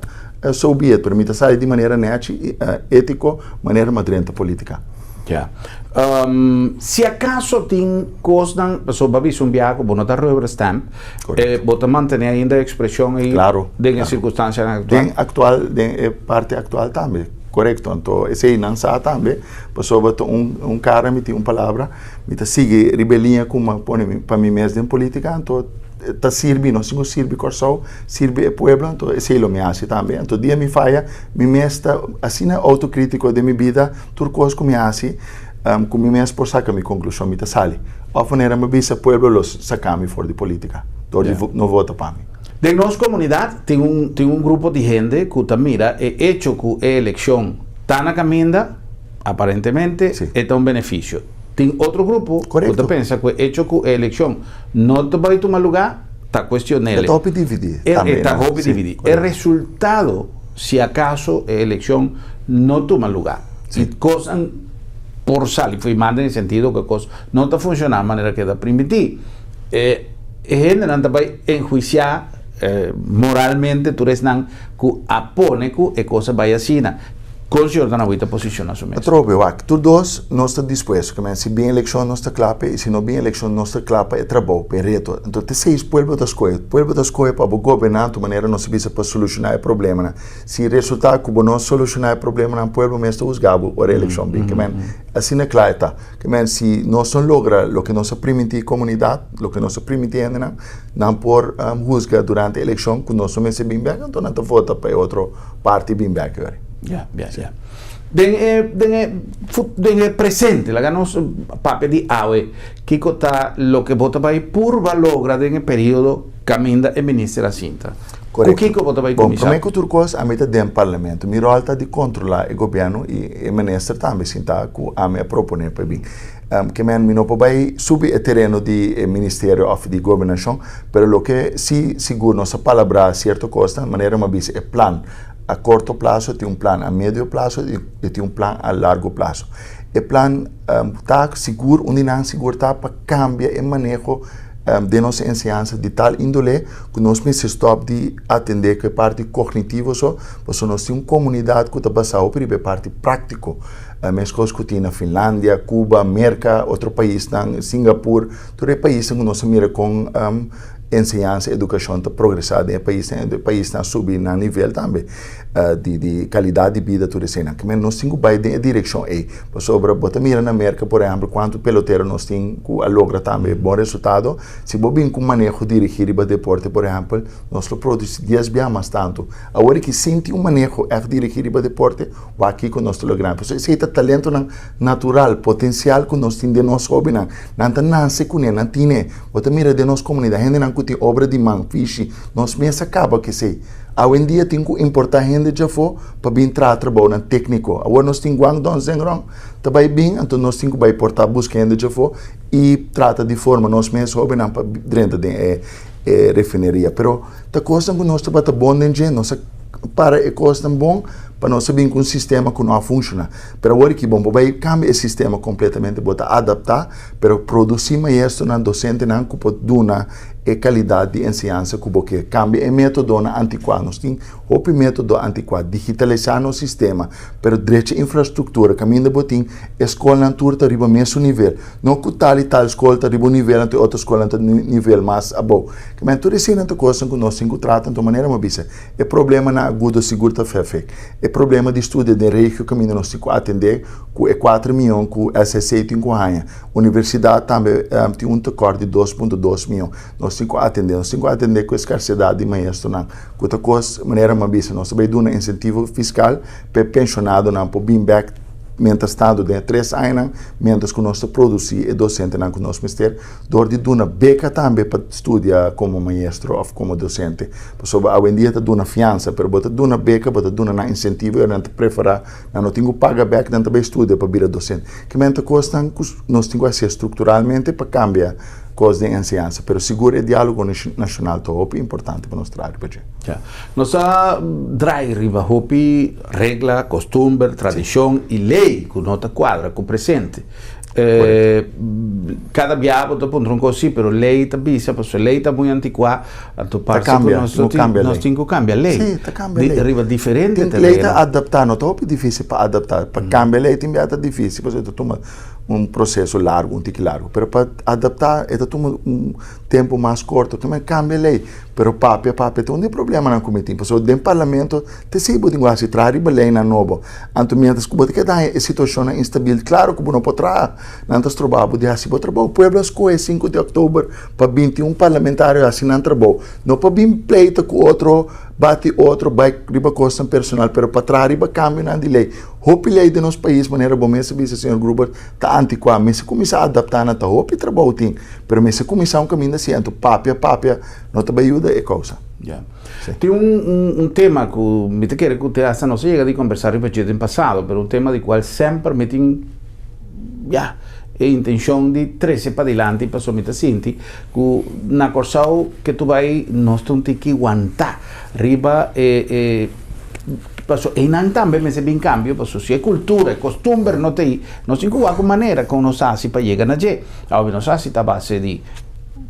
So be it, pero mi ta sali di manera nechi i etiko, manera mi a drenta politika. Ya. Si acaso tin cosnan, pasobra bo a bisa un biaha cu bo no ta rubber stamp, bo ta mantene ainda e expresion ey den e circunstancianan actual? Den actual, den e parti actual tambe, corecto. Anto esey nan sa tambe, pasobra ta un cara mi tin un palabra, mi ta sigui riba e liña cu mi a pone pa mi mes den politica, anto ta sirbi, no sino sirbi Corsou, sirbi e pueblo, anto esei lo mi hasi tambe. Anto dia mi faya, mi mes ta asina autokrítiko den mi bida, tur kos ku mi hasi, ku mi mes por saka mi konklushon, mi ta sali. Òf manera mi bisa pueblo lo saka mi for di polítika, dor di no vota pa mi. Den nos komunidat tin un tin un grupo di hende ku ta mira e echo ku e elekshon ta na kaminda, aparentemente e ta un benefisio. Tin otro grupo ku ta pensa ku e echo ku e elekshon no ta bai tuma lugá, ta cuestionele. E ta hopi dividi tambe. E ta hopi dividi. E resultado, si acaso e eleccion no tuma lugar y cosnan por sali fo'i manda den sentido cu e cos no ta funciona manera cu e ta primiti, e hendenan ta bay enhuicia moralmente tur esnan cu a pone cu e cos a bay asina. Kon señor Tanahui ta posiciona su mes? Atrobe, wak, tur dos nos ta dispuesto. Ke men si bin elekshon nos ta kla p'e i si no bin elekshon nos ta kla pa e trabou, pa e reto. Anto te seis pueblo ta skohe. Pueblo ta skohe pa bo goberná tu manera nos ta bisa pa solushoná e problemanan. Si resultá ku bo no solushoná e problemanan pueblo mes ta husgá bo ora e elekshon bin. Ke men asina kla e ta. Ke men si nos no logra loke nos a primintí komunidat, loke nos a primintí hendenan, nan por husga durante elekshon ku nos no mester bin bèk anto nan ta vota pa e otro parti bin bek yori. Ya, ya, ya. Den e, den e, den e presente, laga nos papia di awe, kiko ta loke bo ta bai purba logra den e periodo kaminda e minister a sinta? Ku kiko bo ta bai kuminsá? Bon, promé ku tur kos, ami ta den parlamento. Mi ròl ta di kontrolá e gobièrnu i e minister tambe sinta ku ami a proponé pa e bin. Ke men mi no por bai subi e tereno di e ministerio òf di gobernashon, pero loke si sigur nos a palabrá sierto kosnan, manera mi a bisa e plan a korto plaso, tin un plan a medio plaso i tin un plan a largo plaso. E plan ta sigur, un di nan sigur ta pa kambia e maneho den nos enseñansa di tal índole ku nos mester stòp di atendé ku e parti kognitivo so, pasobra nos tin un komunidat ku ta basá hopi riba e parti práktiko. Meskos ku tin na Finlandia, Cuba, Merka, otro paisnan, Singapur, tur e paisnan ku nos a mira kon. enseñansa, edukashon ta progresá den e paisnan, e paisnan a subi nan nivel tambe di di kalidat di bida tur eseinan. Ke men nos tin ku bai den e direkshon ei, pasobra bo ta mira na Merka por ehèmpel kuantu pelotero nos tin ku a logra tambe bon resultado. Si bo bin ku maneho dirigí riba deporte por ehèmpel, nos lo produsí dies bia mas tantu. Awor ki sin tin un maneho ègt dirigí riba deporte, wak kiko nos ta logra. Pasobra esei ta talentonan natural, potensial ku nos tin den nos hóbennan. Nan ta nase kuné, nan tine. Bo ta mira den nos komunidat hendenan ku tin obra di man, fishi. Nos mes a kaba ku esei. Awendia tin ku importá hende djafó pa bin traha trabounan tékniko. Awor nos tin Guangdong Zhengrong ta bai bin, anto nos tin ku bai portá buska hende djafó i trata di forma nos mes hóbennan pa drenta den e e refineria. Pero ta kosnan ku nos tabata bon den dje, nos a para e kosnan bon pa nos a bin ku un sistema ku no a funshoná. Pero awor ki bon bo bai kambia e sistema kompletamente, bo ta adaptá, pero produsí maestronan, dosentenan ku por duna e kalidat di enseñansa ku bo ke. Kambia e métodonan antikuá. Nos tin hopi método antikuá. Digitalisá nos sistema, pero drecha infrastruktura kaminda bo tin e skolnan tur ta riba mesun nivel. No ku tal i tal skol ta riba un nivel anto e otro skolnan ta nivel mas abou. Kimen tur eseinan ta kosnan ku nos tin ku trata. Anto manera mi a bisa, e problemanan agudo sigur ta fèfèk. E problema di studia den regio kaminda nos tin ku atendé ku e kuater mion ku SSC tin ku haña. Universidat tambe tin un tekort di 2.2 mion. Nos tin ku atendé. Nos tin ku atendé ku e skarsedat di maestronan ku ta kos, manera mi a bisa, nos ta bai duna insentivo fiskal pa e penshonadonan por bin bèk mientras tanto den e tres añanan mientras ku nos ta produsí e dosentenan ku nos mester dor di duna beka tambe pa studia komo maestro òf komo dosente. Pasobra awendia ta duna fiansa pero bo ta duna beka bo ta duna nan insentivo i nan ta preferá nan no tin ku paga bèk nan ta bai studia pa bira dosente. Kimen ta kosnan ku nos tin ku hasié strukturalmente pa kambia kos den enseñansa pero sigur e diálogo nashonal ta hopi importante pa nos traha riba dje. Ya. Nos a drai riba hopi regla, kostumber, tradishon i lei ku no ta kuadra ku presente. Kada bia bo ta puntra un kos si, pero lei ta bisa, pasobra lei ta muy antikuá, anto parse ku nos tin, nos tin ku kambia lei. Sí, ta kambia lei. Riba diferente tereno. Lei ta adaptá, no ta hopi difísil pa adaptá. Pa kambia lei tin bia ta difísil, pasobra ta tuma un proseso largu, un tiki largu. Pero pa adaptá e ta tuma un tempu mas korto. Kimen kambia lei. Pero papia, papia ta un di e problemanan ku mi tin, pasobra den parlamento ta esei bo tin ku hasi, traha riba leinan nobo. Anto mientras ku bo ta keda haña e situashonnan instabil, klaro ku bo no por traha, nan ta stroba bo di hasi bo trabou. Pueblo a skohe sinku di òktober pa binti un parlamentario hasi nan trabou, no pa bin pleita ku otro, bati otro, bai riba kosnan personal, pero pa traha riba kambionan di lei. Hopi lei den nos pais, manera bo mes a bisa, señor Gruber, ta antikuá. Mester kuminsá adaptá nan, ta hopi trabou tin, pero mester kuminsá un kaminda así. Anto papia, papia. No ta bay yuda e causa. Ya. Tin un un tema cu mi ta kere cu te hasta nos a yega di conversa riba dje den pasado, pero un tema di cual semper mi tin, ya, e intencion di trece padilanti pasobra mi ta sinti cu na Corsou ke tu bay nos ta un tiki wanta riba e e pasobra eynan tambe mester bin cambio pasobra si e cultura, e costumber no ta ey, nos tin cu wak un manera con nos haci pa yega na dje. Awe nos haci ta base di.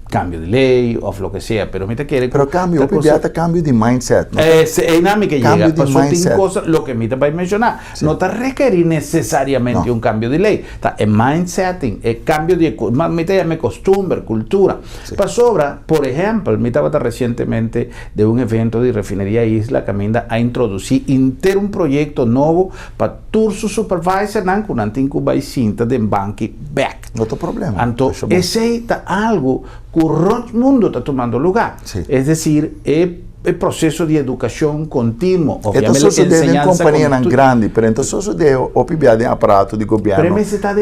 Cambio di ley of loke sea, pero mi ta kere Pero cambio, hopi bia ta cambio di mindset, no? Eh, einan mi ke yega, paso tin cosa, loke mi ta bay menciona, no ta rekeri necesariamente un cambio di ley, ta e mindsetting, e cambio di e, mi ta yama e costumber, cultura. Pasobra, por ehempel, mi tabata recientemente den un evento di Refineria Isla caminda a introduci henter un proyecto nobo pa tur su supervisornan cu nan tin cu bay sinta den banki bek. No ta problema. Anto esei ta algu ku rònt mundu ta tumando lugá. Es desir, e e proseso di edukashon kontinuo, E ta sosodé den kompanianan grandi, pero e ta sosodé hopi bia den aparato di gobièrnu,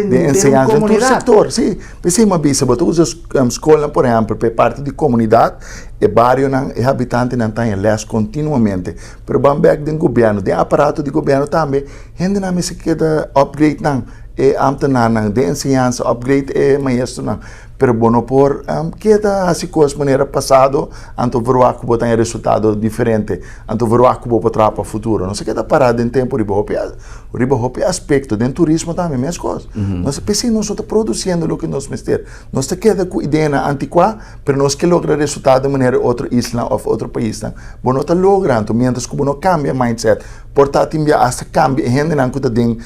den enseñansa, den tur sektor. Sí, p'esei mi a bisa, bo ta usa skolnan, por ehèmpel, pa e parti di komunidat, e barionan, e habitantenan ta haña lès kontinuamente. Pero ban bèk den gobièrnu, den aparato di gobièrnu tambe, hendenan mester keda upgrade nan. E ambtenarnan den enseñansa upgrade e maestronan, pero bo no por keda hasi kos manera pasado, anto verwagt ku bo ta haña resultado diferente, anto verwagt ku bo por traha pa futuro. Nos a keda pará den tempu riba hopi riba hopi aspekto, den turismo tambe meskos. Nos a p'esei nos no ta produsiendo loke nos mester. Nos ta keda ku ideanan antikuá, pero nos ke logra resultado manera otro isla òf otro paisnan. Bo no ta logra anto miéntras ku bo no kambia mindset, por ta tin bia asta kambia e hendenan ku ta den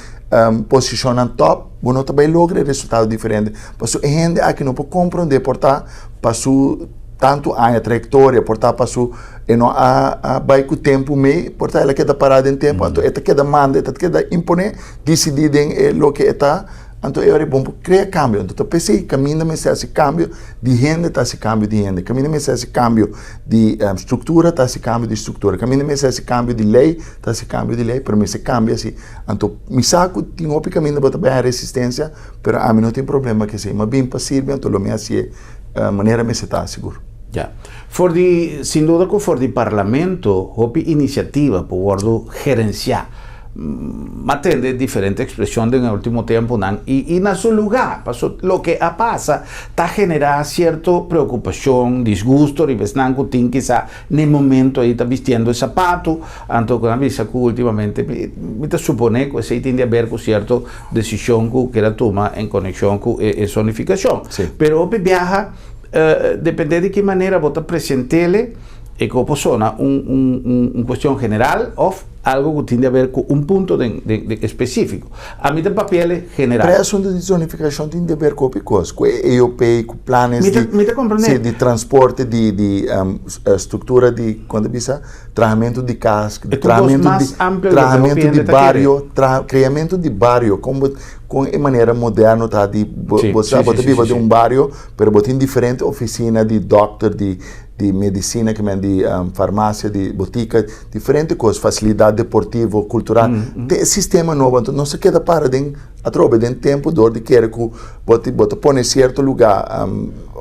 posishonnan tòp, bo no ta bai logra e resultado diferente. Pasobra e hende aki no por komprondé por ta pa su Tantu aña trayektoria por ta paso e no a a bai ku tempu mei por ta el a keda pará den tempu anto e ta keda manda e ta keda imponé disidí den e loke e ta anto e ora e bon por krea kambio anto ta p'esei kaminda mester hasi kambio di hende ta hasi kambio di hende kaminda mester hasi kambio di struktura ta hasi kambio di struktura kaminda mester hasi kambio di lei ta hasi kambio di lei pero mester kambia si anto mi sa ku tin hopi kaminda bo ta bai haña resistensia pero ami no tin problema ku esei mi a bin pa sirbi anto lo mi hasié. Manera mester ta sigur. Ya. For di, sin duda ku for di Parlamento hopi inisiativa por wòrdu gerensiá. M'a tende diferente ekspreshon den e último tempunan i i na su lugá, paso loke a pasa ta generá sierto preokupashon, disgusto riba esnan ku tin kisá n'e momento ei ta bistiendo e sapatu, anto ku nan bisa ku últimamente mi ta suponé ku esei tin di aber ku sierto desishon ku keda tuma en konekshon ku e zonifikashon. Pero hopi biaha, depende di ki manera bo ta present'ele, e ku por sona un un un kuestion general òf algu ku tin di aber ku un punto den den espesífiko. Ami ta papi'ele general. Pero e asuntu di zonifikashon tin di aber ku hopi kos, ku e EOP, ku planes di Mi ta komprendé. Si, di transporte, di di struktura di, kon ta bisa? Trahamentu di kas, E tur kos mas amplio di loke hopi trahamentu di hende ta kere. bario, tra kreamentu di bario, kon bo kon e manera moderno ta di bo Sí, bo sí, sa bo sí, ta sí, biba sí, den sí. un bario pero bo tin diferente ofisina di dòkter, di di medisina ke men di farmasia, di botika, diferente kos, fasilidat deportivo, kultural, te e sistema nobo. Anto nos a keda para den atrobe den tempu dor di kere ku bo ta bo ta pone sierto lugá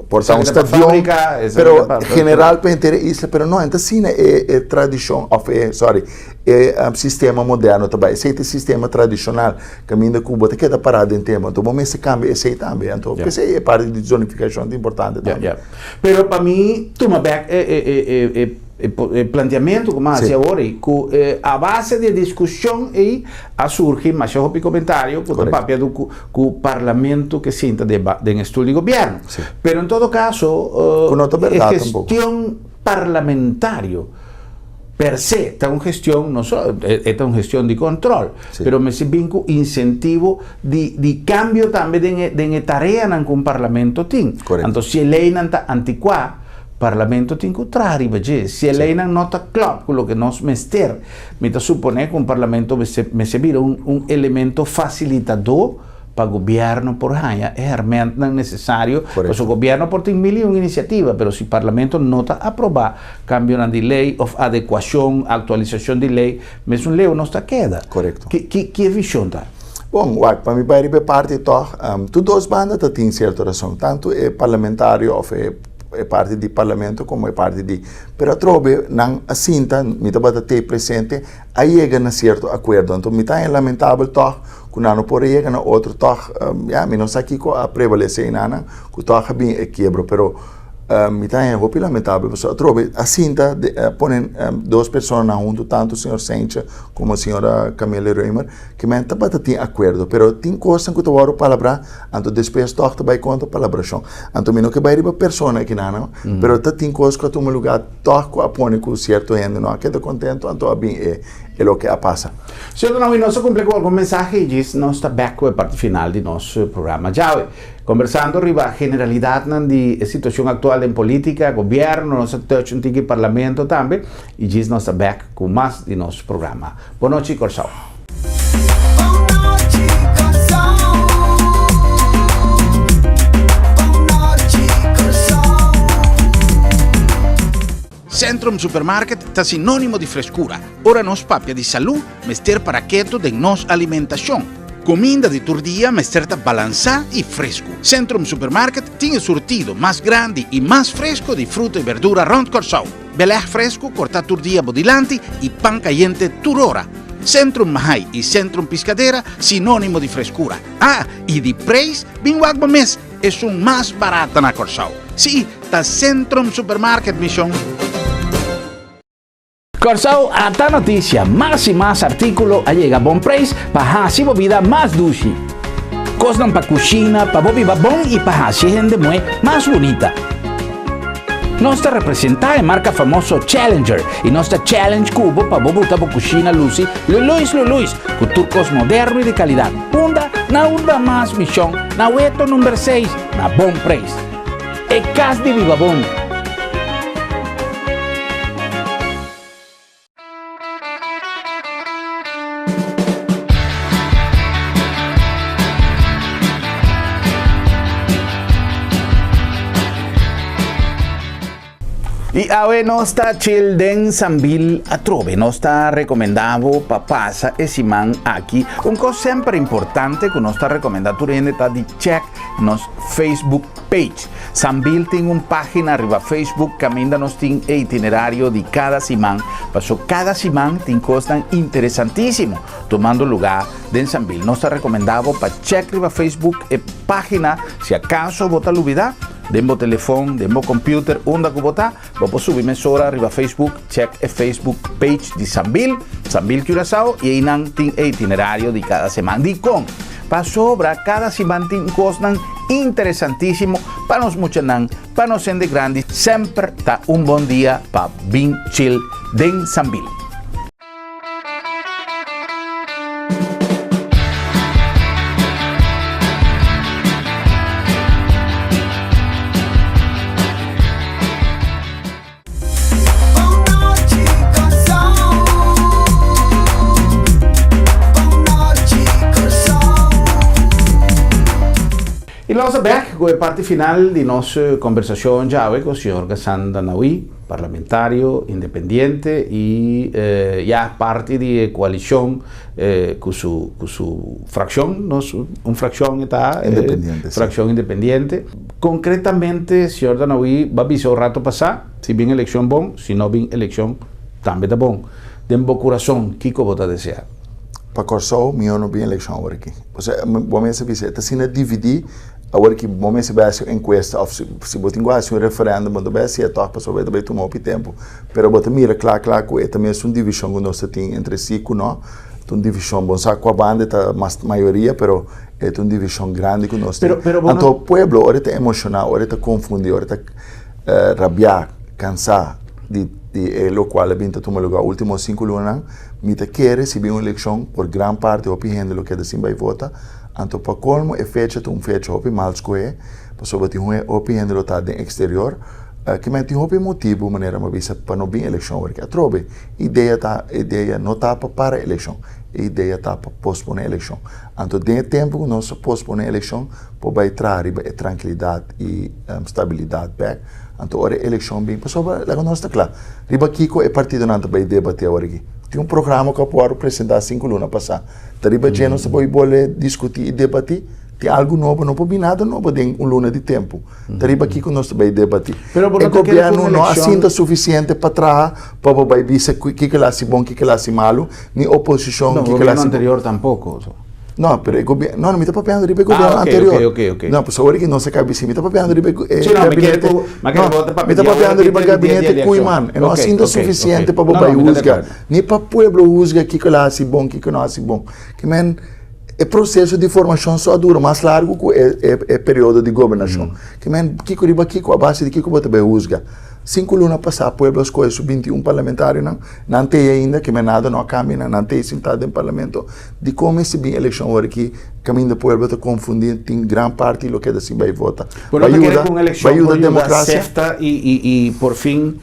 por ta un Esaki ta pa stadion, fábrika, esaki ta pero pa general pa henter e isla, pero no, enta asina e e tradishon òf e sorry e sistema moderno ta bai. Esei ta e sistema tradishonal kaminda ku bo ta keda pará den tempu. Anto bo mester kambia esei tambe. Anto p'esei e parti di zonifikashon ta importante tambe. Pero pa mi tuma bek e planteamentu ku mi a hasi awor ei, ku a base di e diskushon ei a surgi masha hopi komentario ku ta papia ku parlamento ke sinta den e stul di gobièrnu. Pero en todo kaso e gestion parlamentario per se ta un gestion no so e ta un gestion di control pero mester bin cu incentivo di di cambio tambe den e den e tareanan cu un parlamento tin anto si e leynan ta anticua parlamento tin cu traha riba dje si e leynan no ta klop cu loke nos mester mi ta supone cu un parlamento mester mester bira un un elemento facilitador pa gobierno por haña e hermentnan necesario pasobra gobierno por tin mil y un iniciativa pero si parlamento no ta aproba Kambionan di lei òf adekuashon, aktualisashon di lei, mesun leu nos ta keda. Korekto. Ki ki ki e vishon ta? Bon, wak, pa mi bai riba e parti tòg, tur dos banda ta tin sierto rason, tantu e parlamentario òf e e parti di parlamento komo e parti di, pero atrobe nan a sinta, mi tabata te presente, a yega na sierto akuerdo. Anto mi ta haña lamentabel tòg ku nan no por a yega na otro tòg, ya, mi no sa kiko a prevalesé einan ku tòg a bin e kiebro, pero. Mi ta haña hopi lamentabel pasobra atrobe a sinta pone dos personanan huntu tantu señor Sencha komo señora Camille Römer ke men tabata tin akuerdo pero tin kosnan ku ta wòrdu palabrá anto despues tòg ta bai kontra palabrashon anto mi no ke bai riba persona akinan pero ta tin kos ku a tuma lugá tòg ku a pone ku sierto hende no a keda kontentu anto a bin e loke a pasa. Señor Nahui nos a kumpli ku algun mensahe i djis nos ta bèk ku e parti final di nos programa djawe. Kombersando riba generalidatnan di e situashon aktual den politika, gobièrnu, nos a touch un tiki parlamento tambe i djis nos ta bèk ku mas di nos programa. Bon nochi Kòrsou. Centrum Supermarket ta sinónimo di freskura. Ora nos papia di salú, mester para ketu den nos alimentashon. Kuminda di tur dia mester ta balansá i fresku. Centrum Supermarket tin e surtido mas grandi i mas fresku di fruta i berdura rònt Kòrsou. Belèg fresku kortá tur dia bo dilanti i pan kayente tur ora. Centrum Mahai i Centrum Piscadera sinónimo di freskura. Ah, i di preis bin wak bo mes! Esun mas barata na Kòrsou. Sí, ta Centrum Supermarket, mi shon. Kòrsou ata notisia, mas i mas artíkulo a yega bon preis pa hasi bo bida mas dushi. Kosnan pa kushina, pa bo biba bon i pa hasi e hende muhé mas bunita. Nos ta representá e marka famoso Challenger i nos ta challenge ku bo pa bo buta bo kushina lusi luluis luluis ku tur kos moderno i di kalidat. Unda? Na unda mas mishon? Na Weto number seis, na bon preis. E kas di biba bon. I awe nos ta chill den Sambil atrobe. Nos ta recomenda bo pa pasa e siman aki. Un cos semper importante cu nos ta recomenda tur hende ta di check nos Facebook page. Sambil tin un pagina riba Facebook caminda nos tin e itinerario di cada siman. Paso cada siman tin cosnan interesantisimo tumando lugar den Sambil. Nos ta recomenda bo pa check riba Facebook e pagina si acaso bo ta lubida. Den bo telefon, den bo computer, unda cu bo ta, bo por subi mesora riba Facebook, check e Facebook page di Sambil, Sambil Curaçao, y eynan tin e itinerario di cada seman. Dicon? Pasobra cada siman tin cosnan interesantisimo pa nos muchanan, pa nos hende grandi. Semper ta un bon dia pa bin chill den Sambil. Y nos ta bek cu e parti final di nos conversacion djawe cu señor Gassan Dannawi. Parlamentario independiente y ya parti di e coalicion cu su cu su fraccion, nos un fraccion e ta Independiente, si. Fraccion independiente. Concretamente señor Danahui ba bisa un rato pasa, si bin eleccion bon, si no bin eleccion tambe ta bon. Den bo curason kico bo ta desea? Pa Corsou mihor no bin eleccion awor aki. Osea bo mester bisa e ta asina dividi. Awor ki bo mester bai hasi un enkuesta òf si bo tin ku hasi un referèndum bo no ta bai hasié tòg pasobra e ta bai tuma hopi tempu. Pero bo ta mira kla kla ku e ta mes un divishon ku nos ta tin entre si ku no. Ta un divishon, bo no sa kua banda e ta mas mayoria pero e ta un divishon grandi ku nos tin. Anto pueblo ora e ta emoshoná, ora e ta konfundí, ora e ta rabiá, kansá di e lokual a bin ta tuma lugá último sinku lunanan, mi ta kere si bin un elekshon por gran parti hopi hende lo keda sin bai vota. Anto pa colmo e fecha ta un fecha hopi mal scohe, pasobra tin un hopi hende lo ta den exterior, kimen tin hopi motibu manera mi a bisa pa no bin eleccion awor aki. Atrobe, idea ta, idea no ta pa para eleccion, e idea ta pa pospone eleccion. Anto den e tempo cu nos a pospone eleccion por bay traha riba e trankilidad y stabilidad bek, anto ora e eleccion bin, pasobra laga nos ta cla, riba kico e partidonan ta bay debati awor aki? Tin un programa cu a por presenta sinku luna pasa. Ta riba dje nos ta por bolbe diskutí i debatí. Tin algu nobo, no por bin nada nobo den un luna di tempu. Ta riba kiko nos ta bai debatí. Pero bo E no ta kere ku gobièrnu un no a elekshon. sinta sufisiente pa traha pa bo bai bisa kiko el a hasi bon, kiko el a hasi malu, ni oposishon No, kiko el a gobièrnu hasi bon. anterior tampoko. No, pero e gobièrnu, no, no, mi ta papiando riba e gobièrnu Ah, ok, anterior. ok, ok, ok. No, pasobra awor ki nos a kaba bisí, mi ta papiando riba e Sí, no, mi kere gabinete, ku, mi kere no, bo ta papia mi ta di awor papiando ki riba di dia di gabinete elekshon. Koeiman. E no a Ok, sinta ok, sufisiente ok. pa bo No, bai no, mi ta di husga. akuerdo. Ni pa pueblo husga kiko el a hasi bon, kiko no a hasi bon. Ke men, e proseso di formashon so a dura mas largu ku e e periodo di gobernashon. Ke men, kiko riba kiko, a base di kiko bo ta bai husga? Sinku luna pasá pueblo a skohe su 21 parlamentarionan, nan t'ei ainda, ke men nada no a kambia nan, nan t'ei sintá den parlamento. Dikon mester bin elekshon ora ki kaminda pueblo ta konfundí, tin gran parti lo keda sin bai vota? Bo no Bai ta kere yuda, ku un bai elekshon yuda por yuda demokrasia? sefta i i i por fin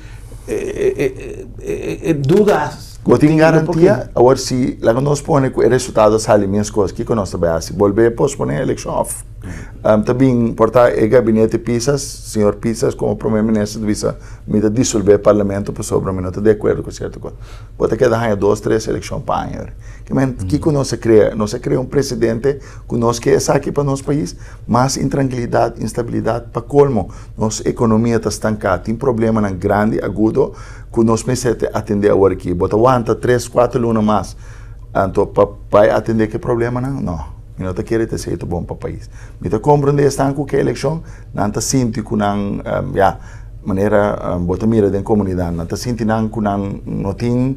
e e dudas. Bo tin garantia? Awor si laga nos pone ku e resultado a sali meskos, kiko nos ta bai hasi? Bolbe posponé e elekshon òf ta bin por ta e gabinete Pisas, señor Pisas komo prome minister ta bisa mi ta disolvé e parlamento pasobra mi no ta di akuerdo ku sierto kos. Bo ta keda haña dos tres elekshon pa aña. Kiko nos a krea? Nos a krea un presidente ku nos ke esaki pa nos pais? Mas intrankilidat, instabilidat, pa kolmo nos ekonomia ta stanká, tin problemanan grandi agudo. Ku nos mester te atendé awor aki. Bo ta wanta tres, kuater luna mas anto pa bai atendé ku e problemanan? No, mi no ta kere ta esei ta bon pa pais. Mi ta komprendé esnan ku ke elekshon, nan ta sinti ku nan, ya, manera bo ta mira den komunidat, nan ta sinti nan ku nan no tin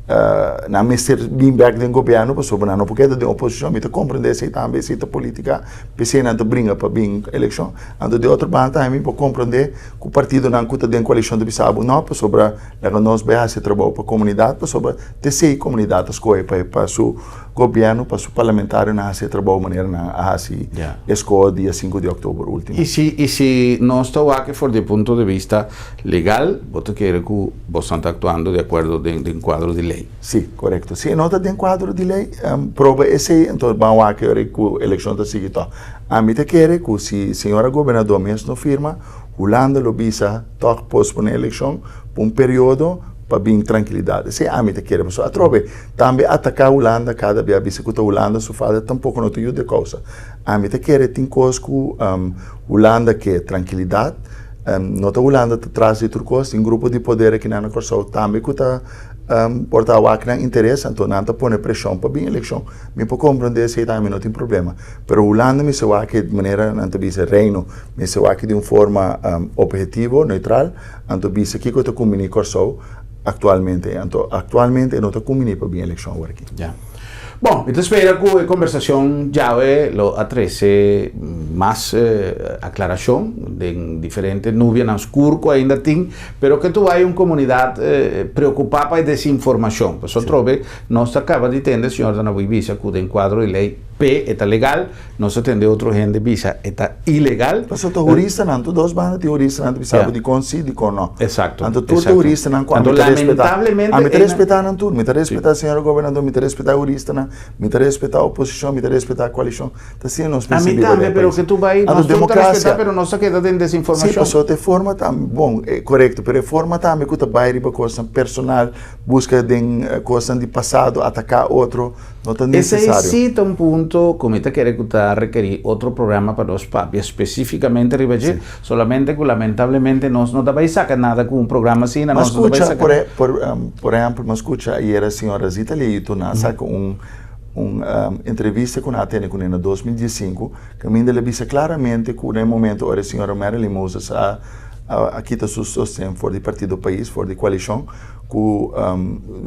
Nan mester bin bek den gobièrnu pasobra nan no por keda den oposishon. Mi ta komprendé esei tambe, esei ta polítika, p'esei nan ta bringa pa bin elekshon. Anto di otro banda tambe mi por komprendé ku partidonan ku ta den koalishon ta bisa bo no pasobra laga nos bai hasi trabou pa komunidat pasobra ta esei komunidat ta skohe pa pa su gobièrnu, pa su parlamentarionan hasi e trabou manera nan a hasi e skoho dia sinku di òktober último. I si i si nos ta wak for di e punto di bista legal, bo ta kere ku boso ta aktuando di akuerdo den den kuadro di lei? lei. Sí, korekto. Si e no ta den kuadro di lei, proba esei, enton ban wak ora ku elekshon ta sigui tòg. Ami ta kere ku si señora gobernador mes no firma, Hulanda lo bisa tòg posponé elekshon pa un periodo pa bin trankilidat. Esei ami ta kere. Pasobra atrobe tambe ataká Hulanda kada bia bisa ku ta Hulanda su falta tampoko no ta yuda e kousa. Ami ta kere tin kos ku Hulanda ke trankilidat. No ta Hulanda ta tras di tur kos. Tin grupo di poder akinan na Kòrsou tambe ku ta por ta wak nan interes, anto nan ta pone preshon pa bin elekshon. Mi por komprondé esei tambe, no tin problema. Pero Hulanda mester wak di manera nan ta bisa Reino mester wak di un forma ophetivo, neutral, anto bisa kiko ta kumbiní Kòrsou aktualmente. Anto aktualmente e no ta kumbiní pa bin elekshon awor aki. Ya. Bon, mi ta spera ku e kombersashon djawe lo a trese mas aklarashon den diferente nubianan skur ku ainda tin, pero ke tur bai un komunidat preokupá pa e desinformashon. Pasobra atrobe nos ta kaba di tende señor Danabuy bisa ku den kuadro di lei P e ta legal, nos a tende otro hende bisa e ta ilegal. Pasobra ta huristanan, tur dos banda tin huristanan ta bisa bo dikon si, dikon no. Exacto. Anto tur ta huristanan ku ami ta respetá. Ami ta respetá nan tur. Mi ta respetá señor gobernador, mi ta respetá huristanan, mi ta respetá oposishon, mi ta respetá koalishon. Ta asina nos mester biba den e pais. Ami tambe, pero ke tur bai, nos tur ta respetá, pero nos ta keda den desinformashon. Si, pasobra ta e forma tambe, bon, korekto, pero e forma tambe ku ta bai riba kosnan personal, buska den kosnan di pasado, ataká otro. No ta Esei necesario. sí ta un punto cu mi ta kere cu ta rekeri otro programa pa nos papia specificamente riba dje, solamente cu lamentablemente nos no ta bay saca nada cu un programa asina, M'a nos no ta bay scucha, saca. por e, por, por ehempel, m'a scucha ayera señora Zita Leito nan a saca un, un entrevista cu nan a tene cune na 2015, caminda el a bisa claramente cu na e momento ora e señora Marilyn Moses a, a kita su sosten for di Partido Pais, for di coalicion, ku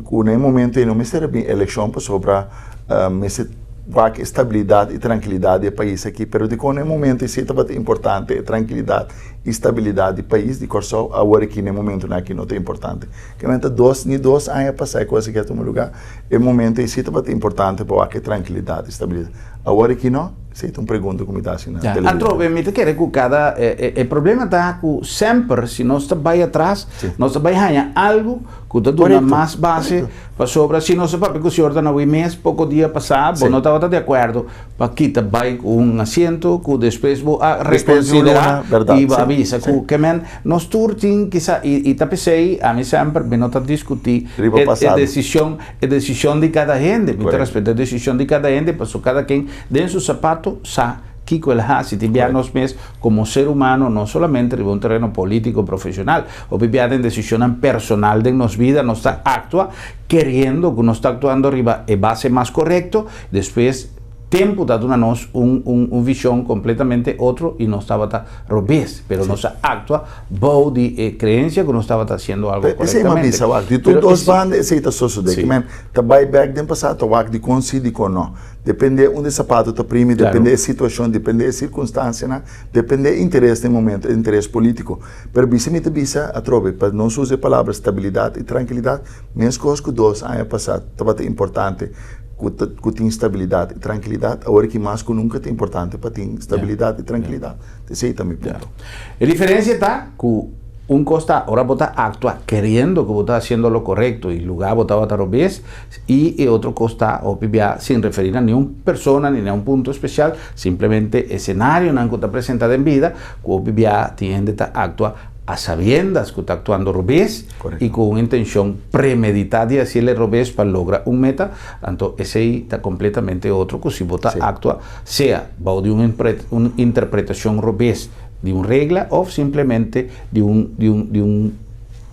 ku na e momento ei no mester a bin elekshon pasobra mester wak e stabilidat i trankilidat di e pais aki pero dikon na e momento ei si tabata importante e trankilidat i stabilidat di pais di Kòrsou awor aki na e momentonan aki no ta importante kimente ta dos ni dos aña pasá e kos aki a tuma lugá e momento ei si tabata importante pa wak e trankilidat i stabilidat awor aki no esei ta un pregunta ku mi ta hasi na televidente. Atrobe mi ta kere ku kada e problema ta ku semper si nos ta bai atras Nos ta bai haña algu ku ta duna mas base pasobra si nos a papia ku señor Danawi mes poko dia pasá bo no tabata di akuerdo pa kita bai ku un asiento ku despues bo a rekonsiderá i bo a bisa ku ke men nos tur tin kisa i ta p'esei ami semper mi no ta diskutí e desishon e desishon di kada hende mi ta respetá e desishon di kada hende pasobra kada ken den su sapato sa kiko el hasi tin bia nos mes Komo ser humano, no solamente riba un tereno polítiko profeshonal, hopi bia den desishonnan personal den nos bida nos ta aktua keriendo ku nos ta aktuando riba e base mas korekto, despues tempu ta duna nos un un un vishon kompletamente otro i nos tabata robes, pero nos a aktua bou di e kreensia ku nos tabata hasiendo algo Esei m'a korektamente. bisa wak, di tur Pero dos esei. banda esei ta sosodé, ke men ta bai bèk den pasado ta wak dikon si dikon no. Depende unda e sapato ta primi, depende e situacion, depende e circunstancianan, depende e interes den momento, e interes politico. Pero bisa mi ta bisa atrobe, pa nos usa e palabra stabilidad y trankilidad, mescos cu dos aña pasa tabata importante cu ta cu tin stabilidad y trankilidad, awor aki mas cu nunca ta importante pa tin stabilidad y trankilidad. Esey ta mi punto. E diferencia ta cu Un kos ta ora bo ta aktua keriendo ku bo ta hasiendo lo korekto i lugá bo tabata robes, i e otro kos ta hopi bia sin referí na niun persona ni na un punto spesial, simplemente esenarionan ku ta presentá den bida ku hopi bia tin hende ta aktua a sabiendas ku ta aktuando robes i ku un intenshon premeditá di hasiel e robes pa logra un meta, anto esei ta kompletamente otro ku si bo ta aktua sea bou di un un interpretashon robes. Di un regla of simplemente di un di un di un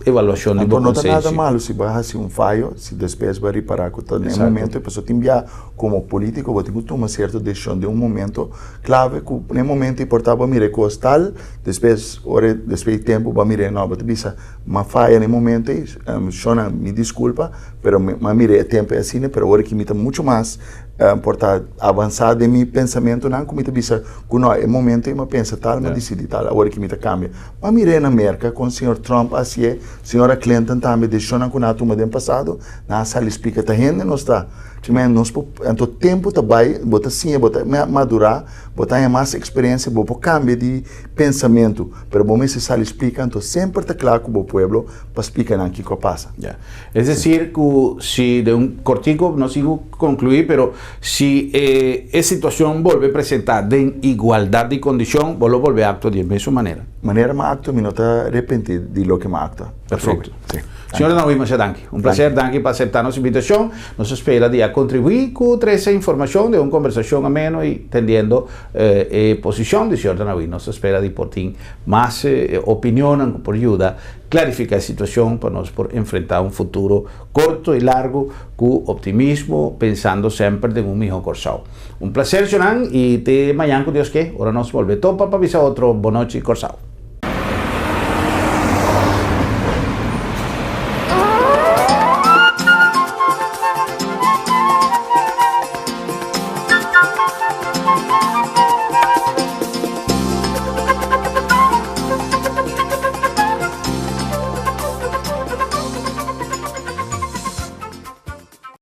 evaluacion di bo Anto no ta nada consenshi. malo si bo a haci un fayo, si despues bo a ripara cu ta na e momento, pasobra tin bia como politico bo tin cu tuma cierto decision den un momento clave cu na e momento e por ta bo a mira e cos tal, despues ora e despues di tempo bo a mira e no, bo ta bisa m'a faya na e momento ey, shona mi disculpa, pero m'a mira e tempo ey asina, pero ora ki mi ta mucho mas Por ta avansá den mi pensamentunan ku mi ta bisa ku no, e momento ei mi a pensa tal, mi a disidí tal, awor aki mi ta kambia. Ma mir'é na Merka kon señor Trump a hasié, señora Clinton tambe, desishonnan ku nan a tuma den pasado, nan a sali splika ta hende nos ta. Men nos por, anto tempu ta bai, bo ta siña, bo ta madurá, bo ta haña mas eksperensia, bo por kambia di pensamentu, pero bo mester sali splika, anto semper ta kla ku bo pueblo pa splika nan kiko a pasa. Ya. Es desir ku si den un kortiku no sigu konkluí, pero si e e situashon bolbe presentá den igualdat di kondishon, bo lo bolbe aktua di e mesun manera. Manera mi a aktua mi no ta repentí di loke mi a aktua. Perfekto. Si. Señor Danahui, masha danki. Un placer, danki pa acepta nos invitacion. Nos a spera di a contribui cu trece informacion den un conversacion ameno y tendiendo e posicion di señor Danahui. Nos ta spera di por tin mas opinionnan cu por yuda clarifica e situacion pa nos por enfrenta un futuro corto y largo cu optimismo, pensando semper den un miho Corsou. Un placer, señornan, y te mañan cu Dios ke, ora nos bolbe topa pa bisa otro bonochi Corsou.